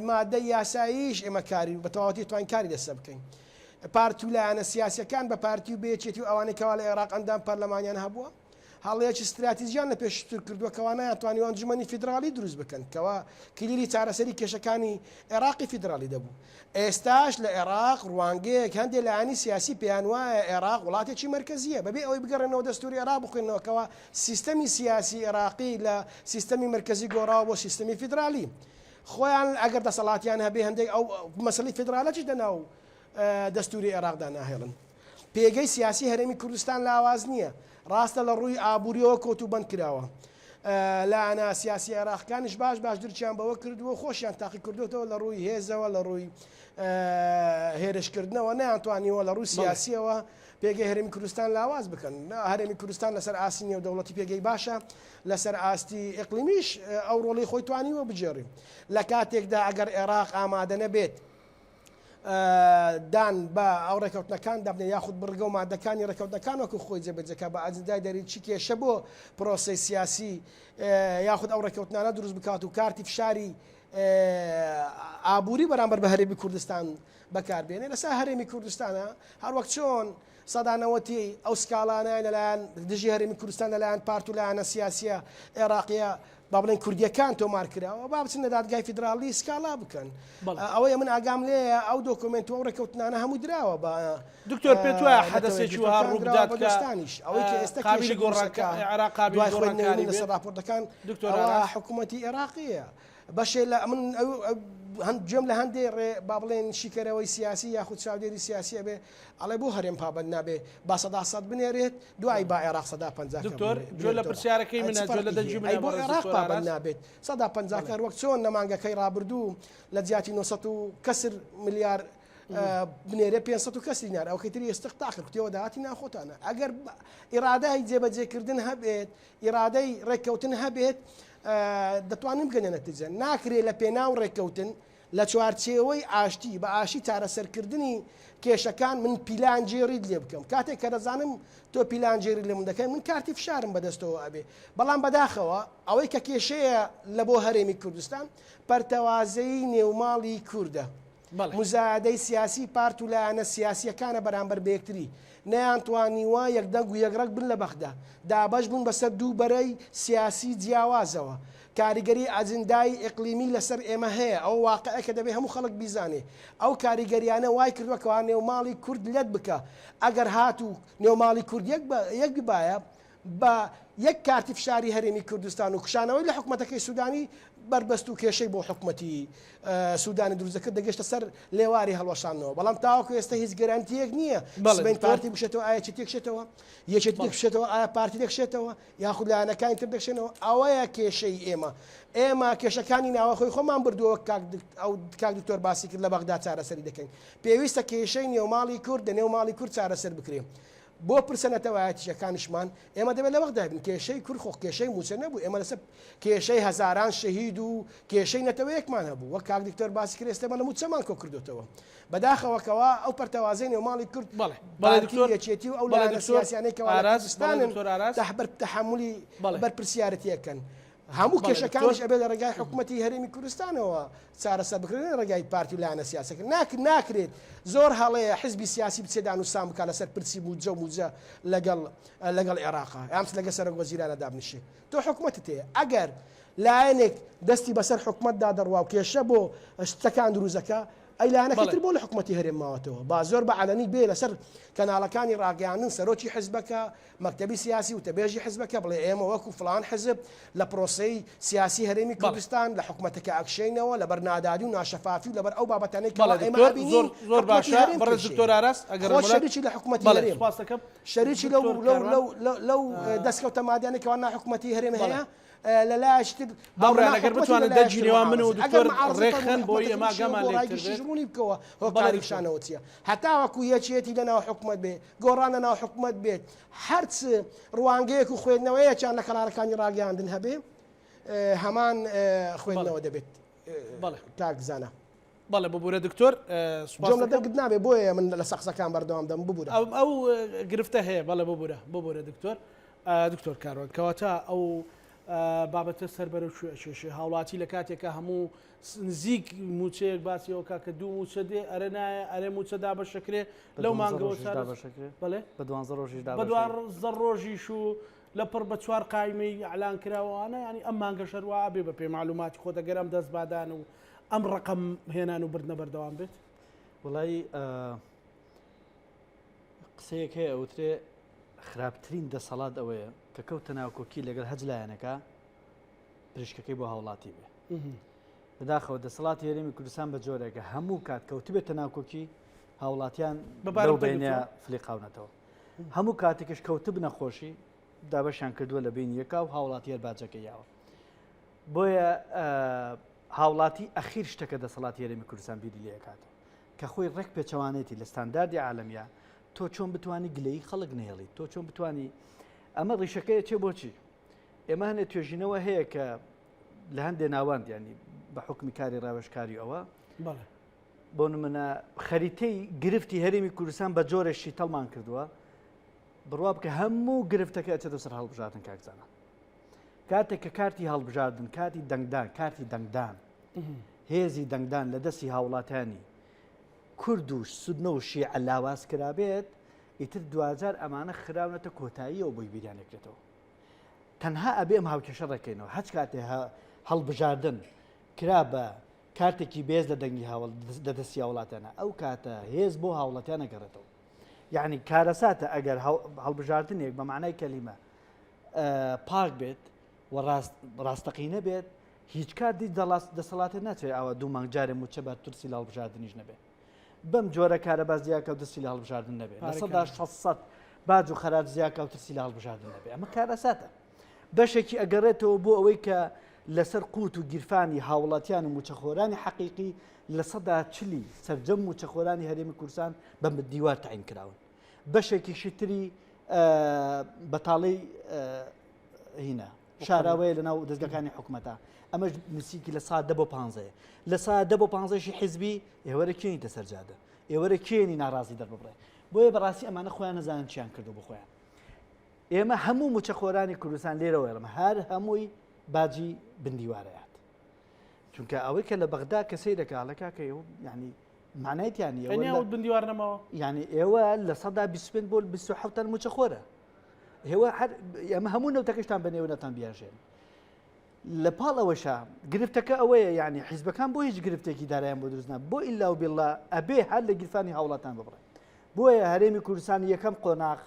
مادەی یاساییش ئێمە کاری بە تەواوەتی توانین کاری لەسەر بکەین. پارتی و لایەنە سیاسیەکان بە پارتی و بەیەکێتی و ئەوانەی کەوا لە عێراق ئەندام پەرلەمانیان هەبووە، هەڵەیەکی ستراتیجیان لە پێشتر کردووە کەوا نەیانتوانیوە ئەنجومەنی فیدراڵی دروست بکەن کەوا کلیلی چارەسەری کێشەکانی عێراقی فیدراڵی دەبوو. ئێستاش لە عێراق ڕوانگەیەک هەندێ لایەنی سیاسی پێیان وایە عێراق وڵاتێکی مەرکەزییە بەبێ ئەوەی بگەڕێنەوە دەستوری عێراق بخوێننەوە کەوا سیستەمی سیاسی عێراقی لە سیستەمی مەرکەزی گۆڕاوە بۆ سیستەمی فیدراڵی خۆیان ئەگەر دەسەڵاتیان هەبێ هەندێک ئەو مەسەلەی فیدرالەتیش لەناو دەستوری عێراقدا ناهێڵن. پێگەی سیاسی هەرێمی کوردستان لاواز نییە، ڕاستە لە ڕووی ئابوورییەوە کۆت و بەند کراوە. لایەنە سیاسییە عێراقییەکانیش باش باش درکیان بەوە کردووە و خۆشیان تاقی کردووەتەوە لە ڕووی هێزەوە، لە ڕووی هێرشکردنەوە نەیانتوانیوە لە ڕووی سیاسییەوە پێگەی هەرێمی کوردستان لاواز بکەن. هەرێمی کوردستان لەسەر ئاستی نێودەوڵەتی پێگەی باشە، لەسەر ئاستی ئیقلیمیش ئەو ڕۆڵەی خۆی توانیوە بگێڕی. لە کاتێکدا ئەگەر عێراق ئامادە نەبێت دان بە ئەو ڕێکەوتنەکان دابنێ یاخود بڕگە و مادەکانی ڕێکەوتنەکان وەکو خۆی جێبەجێکا بە ئەجندای دەرەکی کێشە بۆ پرۆسەی سیاسی یاخود ئەو ڕێکەوتنانە دروست بکات و کارتی فشاری ئابووری بەرامبەر بە هەرێمی کوردستان بەکاربێنێ لەسەر هەرێمی کوردستانە هەروەک چۆن سەدا نەوەتی ئەو سکاڵانە لەلایەن دژی هەرێمی کوردستان لەلایەن پارت و لایەنە سیاسیە عێراقیە با بڵێن کوردیەکان تۆمار کراوە با بچن لە دادگای فیدراڵی سکاڵا بکەن ئەوەیە من ئاگام لێیە ئەو دۆکۆمێنت و ئەو ڕێککەوتنانە هەموو دراوە بە دکتۆر پێت وایە حەدەسێکی وەها ڕوو بدات کە دۆستانیش ئەوەی کە ئێستا قابیلی گۆڕانکە عێراق قابیلی دوای خوێندنەوەی گۆڕانکاری من بێت لەسەر ڕاپۆرتەکان دکتۆر ئەوە ئاراس حکوومەتی عێراقیە بەشێ لە من ئەو هەند گوێم لە هەندێ ڕێ با بڵێن شیکەرەوەی سیاسی یاخود چاودێری سیاسی ئەبێ ئەڵێ بۆ هەرێم پابەند نابێ با 100% بنێرێت دوای با عێراق 50% دکتۆر گوێ لە پرسیارەکەی منە گوێ لە دەنگی منە ئەی بۆ بەڕێز عێراق دکتۆر پابەند ئاراس نابێت 50% بەڵێ کار وەک چۆن لە مانگەکەی ڕابردوو لە جیاتی 900 و کەسر ملیار بنێرێ 500 و کەسری نار ئەوکەی تری استقطاع کرد کوتیەوە داهاتی ناخۆتانە ئەگەر ئیرادەی جێبەجێکردن هەبێت ئیرادەی ڕێککەوتن هەبێت دەتوانن بگەنە نەتیجە. ناکرێ لە پێناو ڕێککەوتن، لە چوارچێوەی ئاشتی، بە ئاشتی چارەسەرکردنی کێشەکان من پیلانگێڕیت لێ بکەم. کاتێک کە دەزانم تۆ پیلانگێڕی لێ من دەکەی، من کارتی فشارم بەدەستەوە ئەبێ. بەڵام بەداخەوە ئەوەی کە کێشەیە لە بۆ هەرێمی کوردستان، پەرتەوازەیی نێوماڵی کوردە. موزایەدەی سیاسی پارت و لایەنە سیاسییەکانە بەرامبەر بە یەکتری. نەیانتوانیوە یەکدەنگ و یەکڕەگ بن لە بەغدا. دابەش بوون بەسەر دوو بەرەی سیاسی جیاوازەوە. کاریگەری ئەجندای ئیقلیمی لەسەر ئێمە هەیە، ئەوە واقعێکە دەبێ هەموو خەڵک بیزانێ. ئەو کاریگەریانە وای کردووە کەوا نێوماڵی کورد لەت بکا. ئەگەر هاتوو نێوماڵی کورد یەک یەک ببایە، بە یەک کارتی فشاری هەرێمی کوردستان و کشانەوەی لە حکومەتەکەی سودانی بەربەست و کێشەی بۆ حکومەتی سودانی دروست دەکرد دەگەشتە سەر لێواری هەڵوەشاندنەوە بەڵام تاوەکو ئێستا هیچ گەرەنتیەک نییە سبەین پارتی بکشێتەوە ئایا یەکێتی دەکشێتەوە یەکێتی دەکشێتەوە ئایا پارتی دەکشێتەوە یاخود لایەنەکانی تر دەکشێنەوە ئەوەیە کێشەی ئێمە ئێمە کێشەکانی ناوەخۆی خۆمان بردووە کاک ئەو کاک دکتۆر باسی کرد لە بەغدا چارەسەری دەکەین پێویستە کێشەی نێوماڵی کورد لە نێو ماڵی کورد چارەسەر بکرێ بۆ پرسە نەتەوایەتییەکانیشمان ئێمە دەبێت لە وەختدا بین. کێشەی کورد خۆ کێشەی مووچە نەبوو، ئێمە لەسەر کێشەی هەزاران شەهید و کێشەی نەتەوەیەکمان هەبوو. وەک کاک دکتۆر باسی کرد ئێستا ئێمە لە مووچەمان کۆ کردۆتەوە. بەداخەوە کەوا ئەو پەرتەوازەی نێو ماڵی کورد، بەڵێ بەڵێ پارتی و دکتۆر یەکێتی و ئەو بەڵێ لایەنە دکتۆر سیاسیانەی کەوا لە ئاراس بەڵێ کوردستانن دکتۆر ئاراس تەحبەر تەحەمولی بەڵێ بەرپرسیارەتییەکەن. هەموو بەڵێ دکتۆر کێشەکانیش ئەبێت لە ڕێگای حکومەتی هەرێمی کوردستانەوە چارەسەر بکرێن نە ڕێگای پارتی و لایەنە سیاسەکان ناک ناکرێت زۆر هەڵەیە حزبی سیاسی بچێت دانوستان بکات لەسەر پرسی بودجە و موجە لەگەڵ لەگەڵ عێراقا یان لەگەڵ سەرۆک وەزیرانە دابنیشێ تۆ حکومەتت هەیە ئەگەر لایەنێک دەستی بەسەر حکومەتدا دەڕوا و کێشە بۆ شتەکان دروست دەکا ئەی لایەنەکەی بەڵێ. تر بۆ لە حکومەتی هەرێم ماوەتەوە با زۆر بە عەلەنی بێ لەسەر کەناڵەکانی ڕاگەیاندن سەرۆکی حزبەکە مەکتەبی سیاسی وتەبێژی حزبەکە بڵێ ئێمە وەکو فڵان حزب لە پرۆسەی سیاسی هەرێمی بەڵێ. کوردستان لە حکومەتەکە ئەکشێینەوە لەبەر نادادی و ناشەفافی و لەبەر ئەو بابەتانەی کەوا بەڵێ ئێمە دکتۆر زۆر ئەبینین زۆر حکومەتی باشە هەرێم بەڕێز کێشەیە دکتۆر ئاراس ئەگەر خۆ ڕێمەلات شەریکی لە حکومەتی بەڵێ هەرێم سوپاس دەکەم شەریکی لەو دکتۆر لەو کاروان لەو لەو لەو دەستکەوتە مادیانەی کەوا نا حکومەتی هەرێم بەڵێ هەیە لە لایەکی تر هاوڕێیان نا ئەگەر حکومەتی لە بتوانن لایەکی دەنگی تر نێوان من و معارەزە ئەگەر دکتۆر معارەزە فەرموو ڕێکخەن بۆی حکومەتەکە ئێمە بکشێنەوە ئاگامان بۆ لە ڕای یەکتر گشتیش بێت ڕوونی بکەوە بەڵێ هۆکاری دکتۆر کشانەوە چییە هەتاوەکو یەکێتی لەناو حکومەت بێ گۆڕان لەناو حکومەت بێت هەرچ ڕوانگەیەک و خوێندنەوەیەکیان لە کەناڵەکانی ڕاگەیاندن هەبێ هەمان خوێندنەوە دەبێت کاک زانا. بەڵێ ببورە دکتۆر سوپاس جۆم لە دەنگت نابێ بۆیە من لە سەقزەکان بەردەوام دەم ببورە. ئەو گرفتە هەیە بەڵێ ببورە ببورە دکتۆر دکتۆر کاروان کەواتە ئەو بابەتە سەر بەرەو کوێ ئەکێشێ هاوڵاتی لە کاتێکە هەموو نزیک موچەیەک باسی ئەوە کا کە دوو موچە دێ ئەرێ نایە ئەرێ موچە دابەشەکرێ لەو مانگەوە دابەشەکرێ بەڵێ بە دوانزە ڕۆژیش بە دوانزە ڕۆژیش و لە پڕ بە چوار قایمەی ئەعلان کراوانە ینی ئەم مانگە شەروا ئەبێ بە پێ معلوماتی خۆت ئەگەر ئەم دەست بادان و ئەم ڕقم هێنان و بردنە بەردەوام بێت وڵی قسەیەک هەیە ئەوترێ خراپترین دەسەڵات ئەوەیە کە کەوتە ناکۆکی لەگەڵ هەج لایەنەکە پریشکەکەی بۆ هاوڵاتی بێ بەداخەوە دەسەڵاتی هەرێمی کوردستان بە جۆرێکە هەموو کات کەوتبێتە ناکۆکی هاوڵاتیان بەبارو بینە فلیقاونەتەوە هەموو کاتێکش کەوتب نەخۆشی دابەشیان کردووە لە بین یەکا و هاوڵاتی هەر باجەکە یاوە بۆیە هاوڵاتی ئەخیر شتەکە دەسەڵاتی هەرێمی کوردستان بیری لێکاتەوە کە خۆی ڕێک پێچەوانێتی لە ستانداردی عالەمیە تۆ چۆن بتانی گلەی خەڵک نهێڵی تۆ چۆن بتانی ئەمە ڕیشەکەیە چێ بۆچی ئێمە هەنێ توێژینەوە هەیە کە لە هەندێ ناوەند ینی بە حکمی کاری ڕاوێژکاری ئەوە بۆ نمونە خەریتەی گرفتی هەرێمی کوردستان بە جۆرێک شیتەڵمان کردووە بڕوا بکە هەموو گرفتەکە ئەچێتە سەر هەڵبژاردن کاکزانە کاتێک کە کارتی هەڵبژاردن کاتی دەنگدان کارتی دەنگدان هێزی دەنگدان لە دەستی هاوڵاتانی کورد و سودنە و شیعە لاواز کرابێت ئیتر دواجار ئەمانە خراونەتە کۆتاییەوە بۆی بیریان لێکرێتەوە تەنها ئەبێ ئەم هاوکێشە ڕێکەینەوە هەچ کاتێ هەڵبژاردن کرا بە کارتێکی بێز لە دەنگی هاوڵ لە دەستی هاوڵاتیانە ئەو کاتە هێز بۆ هاوڵاتیان نەگەڕێتەوە یعنی کارەساتە ئەگەر هەڵبژاردنێک بە معنای کەلیمە پاک بێت و ڕاست ڕاستەقینە بێت هیچ کات دیت دەسەڵاتە ناچێت ئاوا دوو مانگ جارێ موچە بە ترسی لە هەڵبژاردنیش نەبێت بەم جۆرە کارەبا زیاکە و دەستی لە هەڵبژاردن نەبێت 600% باج و خەراج زیاکە و ترسی لە هەڵبژاردن نەبێت ئەمە کارەساتە بەشێکی ئەگەڕێتەوە بۆ ئەوەی کە لەسەر قوت و گیرفانی هاوڵاتیان و موچەخۆرانی حەقیقی لە سەدا چلی سەرجەم موچەخۆرانی هەرێمی کوردستان بە دیوار تەعین کراون بەشێکیشی تری بەتاڵی هینە شاراوەیە لە ناو دەستگەکانی حکومەتە ئەمەش نسیکی لە سا دە بۆ پانزەیە لە سا دە بۆ پانزەشی حیزبی ئێوەرە کێنیتە سەر جادە ئێوەرە کێنی ناڕازی دەرببڕێ بۆیە بەڕاستی ئەمانە خۆیان نەزانن چیان کردو بۆ خۆیان ئێمە هەموو موچەخۆرانی کوردستان لێرەوە ئەڵێم هەر هەمووی باجی بندیوارەیات چونکە ئەوەی کە لە بەغدا کە سەیرەکە ئەڵێ کاکە ئێوە یعنی. معنای تیا نییە تەنیا وە وت بن دیوار نەماوە یعنی ئێوە لە سەدا 25 بۆ 27 تان موچەخۆرە ئێوە هەر ئەمە هەموو نەوتەکەشتان بە نێوە نەتان بیاژێن لە پاڵ ئەوەشا گرفتەکە ئەوەیە یعنی حیزبەکان بۆ هیچ گرفتێکی دارایان بۆ دروست نا بۆ ئیلا و بیڵا ئەبێ هەر لە گیرفانی هاوڵاتان ببڕێ بۆیە هەرێمی کوردستان یەکەم قۆناغ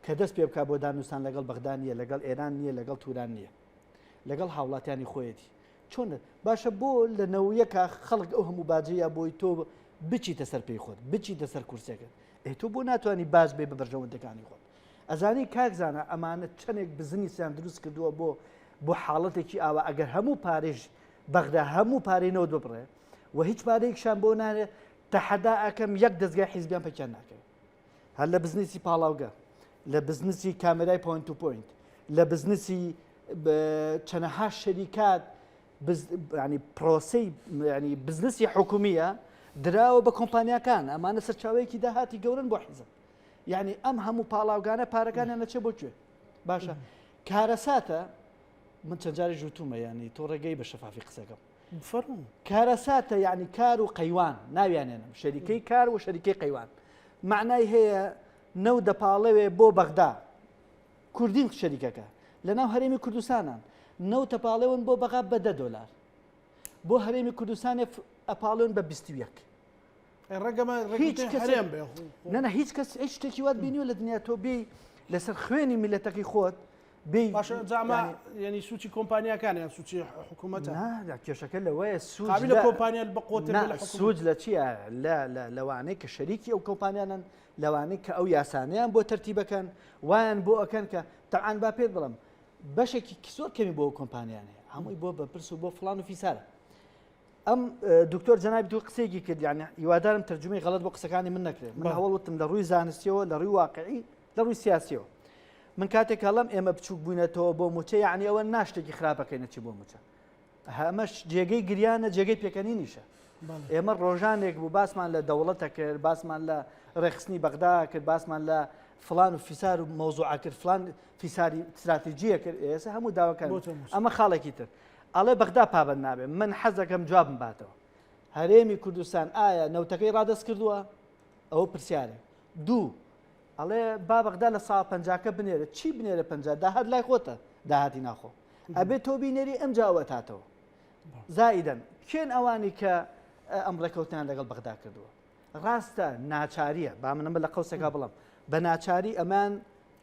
کە دەست پێ بکا بۆ دانوستان لەگەڵ بەغدا نییە لەگەڵ ئێران نییە لەگەڵ توران نییە لەگەڵ هاوڵاتیانی خۆیەتی چۆن باشە بۆ لە نەویەکە خەڵک ئەو هەموو باجەیە بۆی تۆ بچیتە سەر پێی خۆت بچیتە سەر کورسەکەت ئێ تۆ بۆ ناتوانانی باج بێ بە بەرژەوەندەکانی خۆت ئەزانی کاک زانا ئەمانە چەندێک بزنیسیان دروست کردووە بۆ بۆ حاڵەتێکی ئاوا ئەگەر هەموو پارێژ بەغدا هەموو پارەی نەوت ببڕێ و هیچ پارەیەکشان بۆ نارێ تەحەدا ئەکەم یەک دەستگای حیزبیان پەکیان ناکەوێت هەر لە بزنسی پاڵاوگە لە بزنسی کامێرای point to point لە بزنسی چەنەها شەریکات ینی پرۆسی ینی بزنسی حکومیە دراوە بە کۆمپانیاکان ئەمانە سەرچاوەیەکی داهاتی گەورن بۆ حیزب یعنی ئەم هەموو پاڵاوگانە پارەکانیان نەچێ بۆ کوێ باشە کارەساتە من چەند جارێک ژوتومە ینی تۆ ڕێگەی بە شەفافی قسەکەم فەرموو. کارەساتە یعنی کار و قەیوان ناویانێنم شەریکەی کار و شەریکەی قەیوان معنای هەیە نەو دەپاڵەوێ بۆ بەغدا کوردین شەریکەکە لەناو هەرێمی کوردستانان نەو تەپاڵێون بۆ بەغا بە دە دۆلار بۆ هەرێمی کوردستانێ ئەپاڵێون بە 21 ڕێگەمە هیچ هیچ کەسێک هەرێم بێ نەنا هیچ کەس هیچ شتێکی وات بینیوە لە دنیا تۆ بێی لەسەر خوێنی میلەتەکەی خۆت بێی باشە جاما یعنی یعنی سوچی کۆمپانیاکان یان سوچی حکوومەتە نا لا کێشەکە لەوەیە سوود قابلە لە- کۆمپانیا بە قوتر نا بێ لە حکوومەت. سوود لە چییە لە لە لەوانەی کە شەریکی ئەو کۆمپانیانن لەوانەی کە ئەو یاسانەیان بۆ تەرتیبەکەن وایان بۆ ئەکەن کە تەعان با پێت بڵم بەشێکی زۆر کەمی بۆ ئەو کۆمپانیان هەیە هەمووی بۆ بەپرس و بۆ فڵان و فیسارە ئەم دکتۆر جەنابی تۆ قسەیەکی کرد یعنی هیوادارم تەرجومەی غەڵەت بۆ قسەکانی من نەکرێت من هەوڵ وتم لە ڕووی زانستیەوە لە ڕووی واقعی لە ڕووی سیاسیەوە من کاتێک هەڵم ئێمە بچووک بووینەتەوە بۆ موچە یعنی ئەوە ناشتێکی خراپەکەینە چی بۆ موچە هەمەش جێگەی گریانە جێگەی پێکەنینیشە ئێمە ڕۆژانێک بوو باسمان لە دەوڵەتە کرد باسمان لە ڕێخستنی بەغدا کرد باسمان لە فلان و فیسار و مەوزوعە کرد فلان فیساری استراتیژیە کرد ئێستا هەموو داواکان ئەمە خاڵێکی تر ئەڵێ بەغدا پابەند نابێ من حەزەکەم جوابم باتەوە هەرێمی کوردستان ئایا نەوتەکەی ڕادەست کردووە ئەوە پرسیارێک دوو ئەڵێ با بەغدا لە سا پەنجاکە بنێرە چی بنێرە پەنجا داهات لای خۆتە داهاتی ناخۆ ئەبێ تۆ بینێری ئەمجا ئەوەتاتەوە زائیدەن کێن ئەوانی کە ئەم ڕێکەوتیان لەگەڵ بەغدا کردووە ڕاستە ناچاریە با من ئەمە لە قەوسێکا بڵم بە ناچاری ئەمان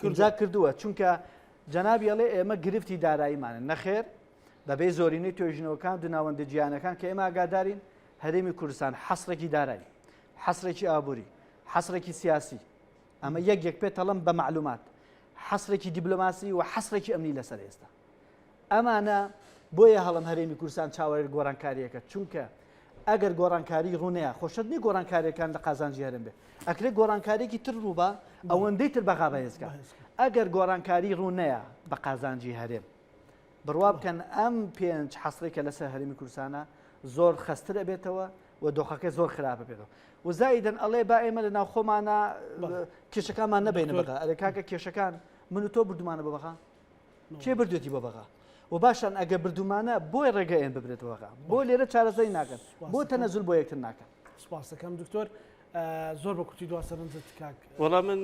ئیمزا کردووە چونکە جەنابی ئەڵێ ئێمە گرفتی داراییمانە نەخێر بەبێ زۆرینەی توێژینەوەکان دو ناوەندە جیانەکان کە ئێمە ئاگادارین هەرێمی کوردستان حەسرێکی دارایی حەسرێکی ئابووری حەسرێکی سیاسی ئەمە یەک یەک پێ تەڵم بە معلومات حەسرێکی دیبلۆماسی و حەسرێکی ئەمنی لەسەر ئێستا ئەمانە بۆیە هەڵم هەرێمی کوردستان چاوەرێت گۆڕانکاریەکە چونکە ئەگەر گۆڕانکاری ڕوونەیە خۆشت نی گۆڕانکاریەکان لە قازانجی هەرێم بێ ئەکرێ گۆڕانکاریەکی تر ڕووبا ئەوەندەی تر بەغا بەهێزکە ئەگەر گۆڕانکاری ڕوونەیە بە قازانجی هەرێم بڕوا بکەن ئەم پێنج حەسرێک کە لەسەر هەرێمی کوردستانە زۆر خەستر ئەبێتەوە و دۆخەکە زۆر خراپ بێتەوە وزایدن ئەڵێ با ئێمە لە ناوخۆمانە کێشەکانمان نەبینە بەغا ئەرێ کاکە کێشەکان من و تۆ بردومانە بە بەغا کێ بردوێتی بۆ بەغا و باشان ئەگە بردومانە بۆی ڕێگە ئێن ببرێت بەغا بۆ لێرە چارەسەری ناکەن بۆ تەنەزول بۆ یەکتر ناکەن سپاسەکەم دکتۆر زۆر بە کورتی دوا سەرنجت کاک وەڵا من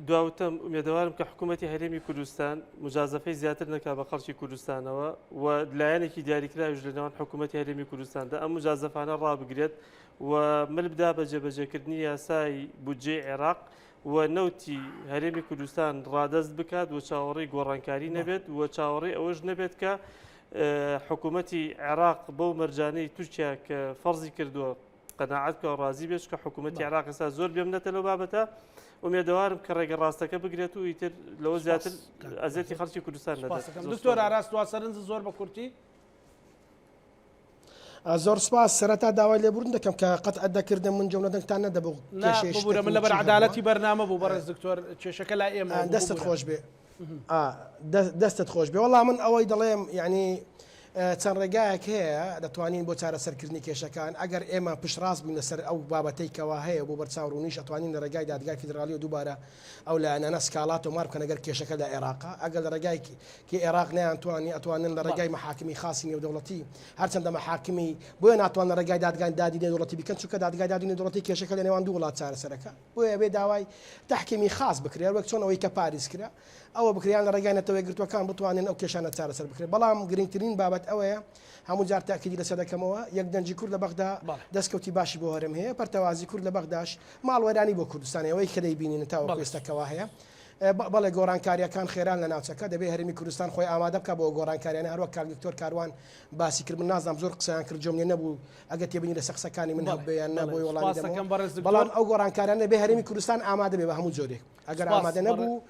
دواوتم ئومێدەوارم کە حکوومەتی هەرێمی کوردستان مجازەفەی زیاتر نەکا بە خەڵکی کوردستانەوە و لایەنێکی دیاریکراویش لە نێوان حکوومەتی هەرێمی کوردستاندا ئەم مجازەفانە ڕابگرێت و مل بدا بە جێبەجێکردنی یاسای بودجەی عێراق و نەوتی هەرێمی کوردستان ڕادەست بکات و چاوەڕێی گۆڕانکاری نەبێت و چاوەڕێی ئەوەش نەبێت کە حکوومەتی عێراق بەو مەرجانەی تورکیا کە فەرزی کردووە قەناعەت بکە و ڕازی بێت کە حکوومەتی عێراق ئێستا زۆر بێمنەتە لەو بابەتە ئومێدەوارم کە ڕێگە ڕاستەکە بگرێت و ئیتر لەوە زیاتر ئەزیەتی خەڵکی کوردستان نەدات. دکتۆر ئاراس دوا سەرنج زۆر بە کورتی. زۆر سپاس سەرەتا داوای لێبوردن دەکەم کە قەتعت دەکردم من جەونە دەنگتان نەدەبوو نا ببورە من لەبەر عەدالەتی بەرنامە بوو بەڕێز دکتۆر کێشەکە لای ئێمە دەستت خۆش بێ دەستت خۆش بێ وەڵا من ئەوەی دەڵێم یعنی. چەند ڕێگایەک هەیە دەتوانین بۆ چارەسەرکردنی کێشەکان، ئەگەر ئێمە پشتڕاست بووین لەسەر ئەو بابەتەی کەوا هەیە بۆ بەرچاو ڕوونیش ئەتوانین لە ڕێگای دادگای فیدراڵیەوە دووبارە ئەو لایەنانە سکاڵا تۆمار بکەن ئەگەر کێشەکە لە عێراقە ئەگەر لە ڕێگای کی عێراق نەیانتوانی ئەتوانن لە ڕێگای مەحاکمی خاسی نێودەوڵەتی هەرچەندە مەحاکمی بۆیە ناتوان لە ڕێگای دادگای دادی نێودەوڵەتی بیکەن چونکە دادگای دادی نێودەوڵەتی کێشەکە لە نێوان دوو وڵات چارەسەرەکە بۆیە ئەبێ داوای تەحکیمی خاس بکرێت وەک چۆن ئەوەی کە پاریس کرا ئەوە بکرێت یان لە ڕێگای نەتەوە یەکگرتووەکان بتوانن ئەو کێشانە چارەسەر بکرێت بەڵام گرنگترین بابەت ئەوەیە هەموو جار تاکیدی لەسەر دەکەمەوە یەک دەنگی کورد لە بەغدا دەستکەوتی باشی بۆ هەرێم هەیە پەرتەوازی کورد لە بەغداش ماڵوێرانی بۆ کوردستان ئەوەی کە دەیبینین تاوەکو ئێستا کەوا هەیە بەڵێ گۆڕانکاریەکان خێران لە ناوچەکە دەبێ هەرێمی کوردستان خۆی ئامادە بکە بۆ گۆڕانکاریانە هەروەک کاک دکتۆر کاروان باسی کرد من نازانم زۆر قسەیان کرد جۆم لێ نەبوو ئەگەر تێبینی لەسەر قسەکانی من هەبێ یان نا بۆی وەڵامی دەمەوە بەڵام ئەو گۆڕانکاریانە دەبێ هەرێمی کوردستان ئامادە بێ بە هەموو جۆرێک ئەگەر ئامادە نەبوو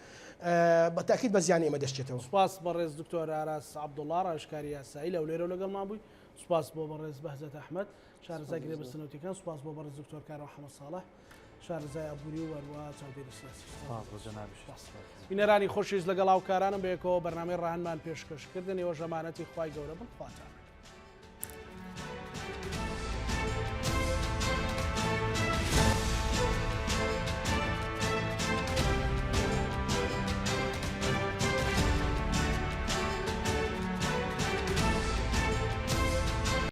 بە تاکید بە زیانی ئێمە دەشتێتەوە. سوپاس بەڕێز دکتۆر ئاراس عەبدوڵا ڕاوێژکاری یاسایی لە هەولێرەوە لەگەڵمان بووی، سوپاس بۆ بەڕێز بەهجەت ئەحمەد شارەزای گرێبەستە نەوتیەکان، سوپاس بۆ بەڕێز دکتۆر کاروان حەمە ساڵح شارەزای ئابووری و هەروەها چاودێری سیاسی. سوپاس بۆ جەنابیشت. سوپاس. بینەرانی خۆشەویست لەگەڵ هاوکارانم بەیەکەوە بەرنامەی ڕەهەندمان پێشکەش کردن، ئێوەش ئەمانەتی خوای گەورە بن، خواتان.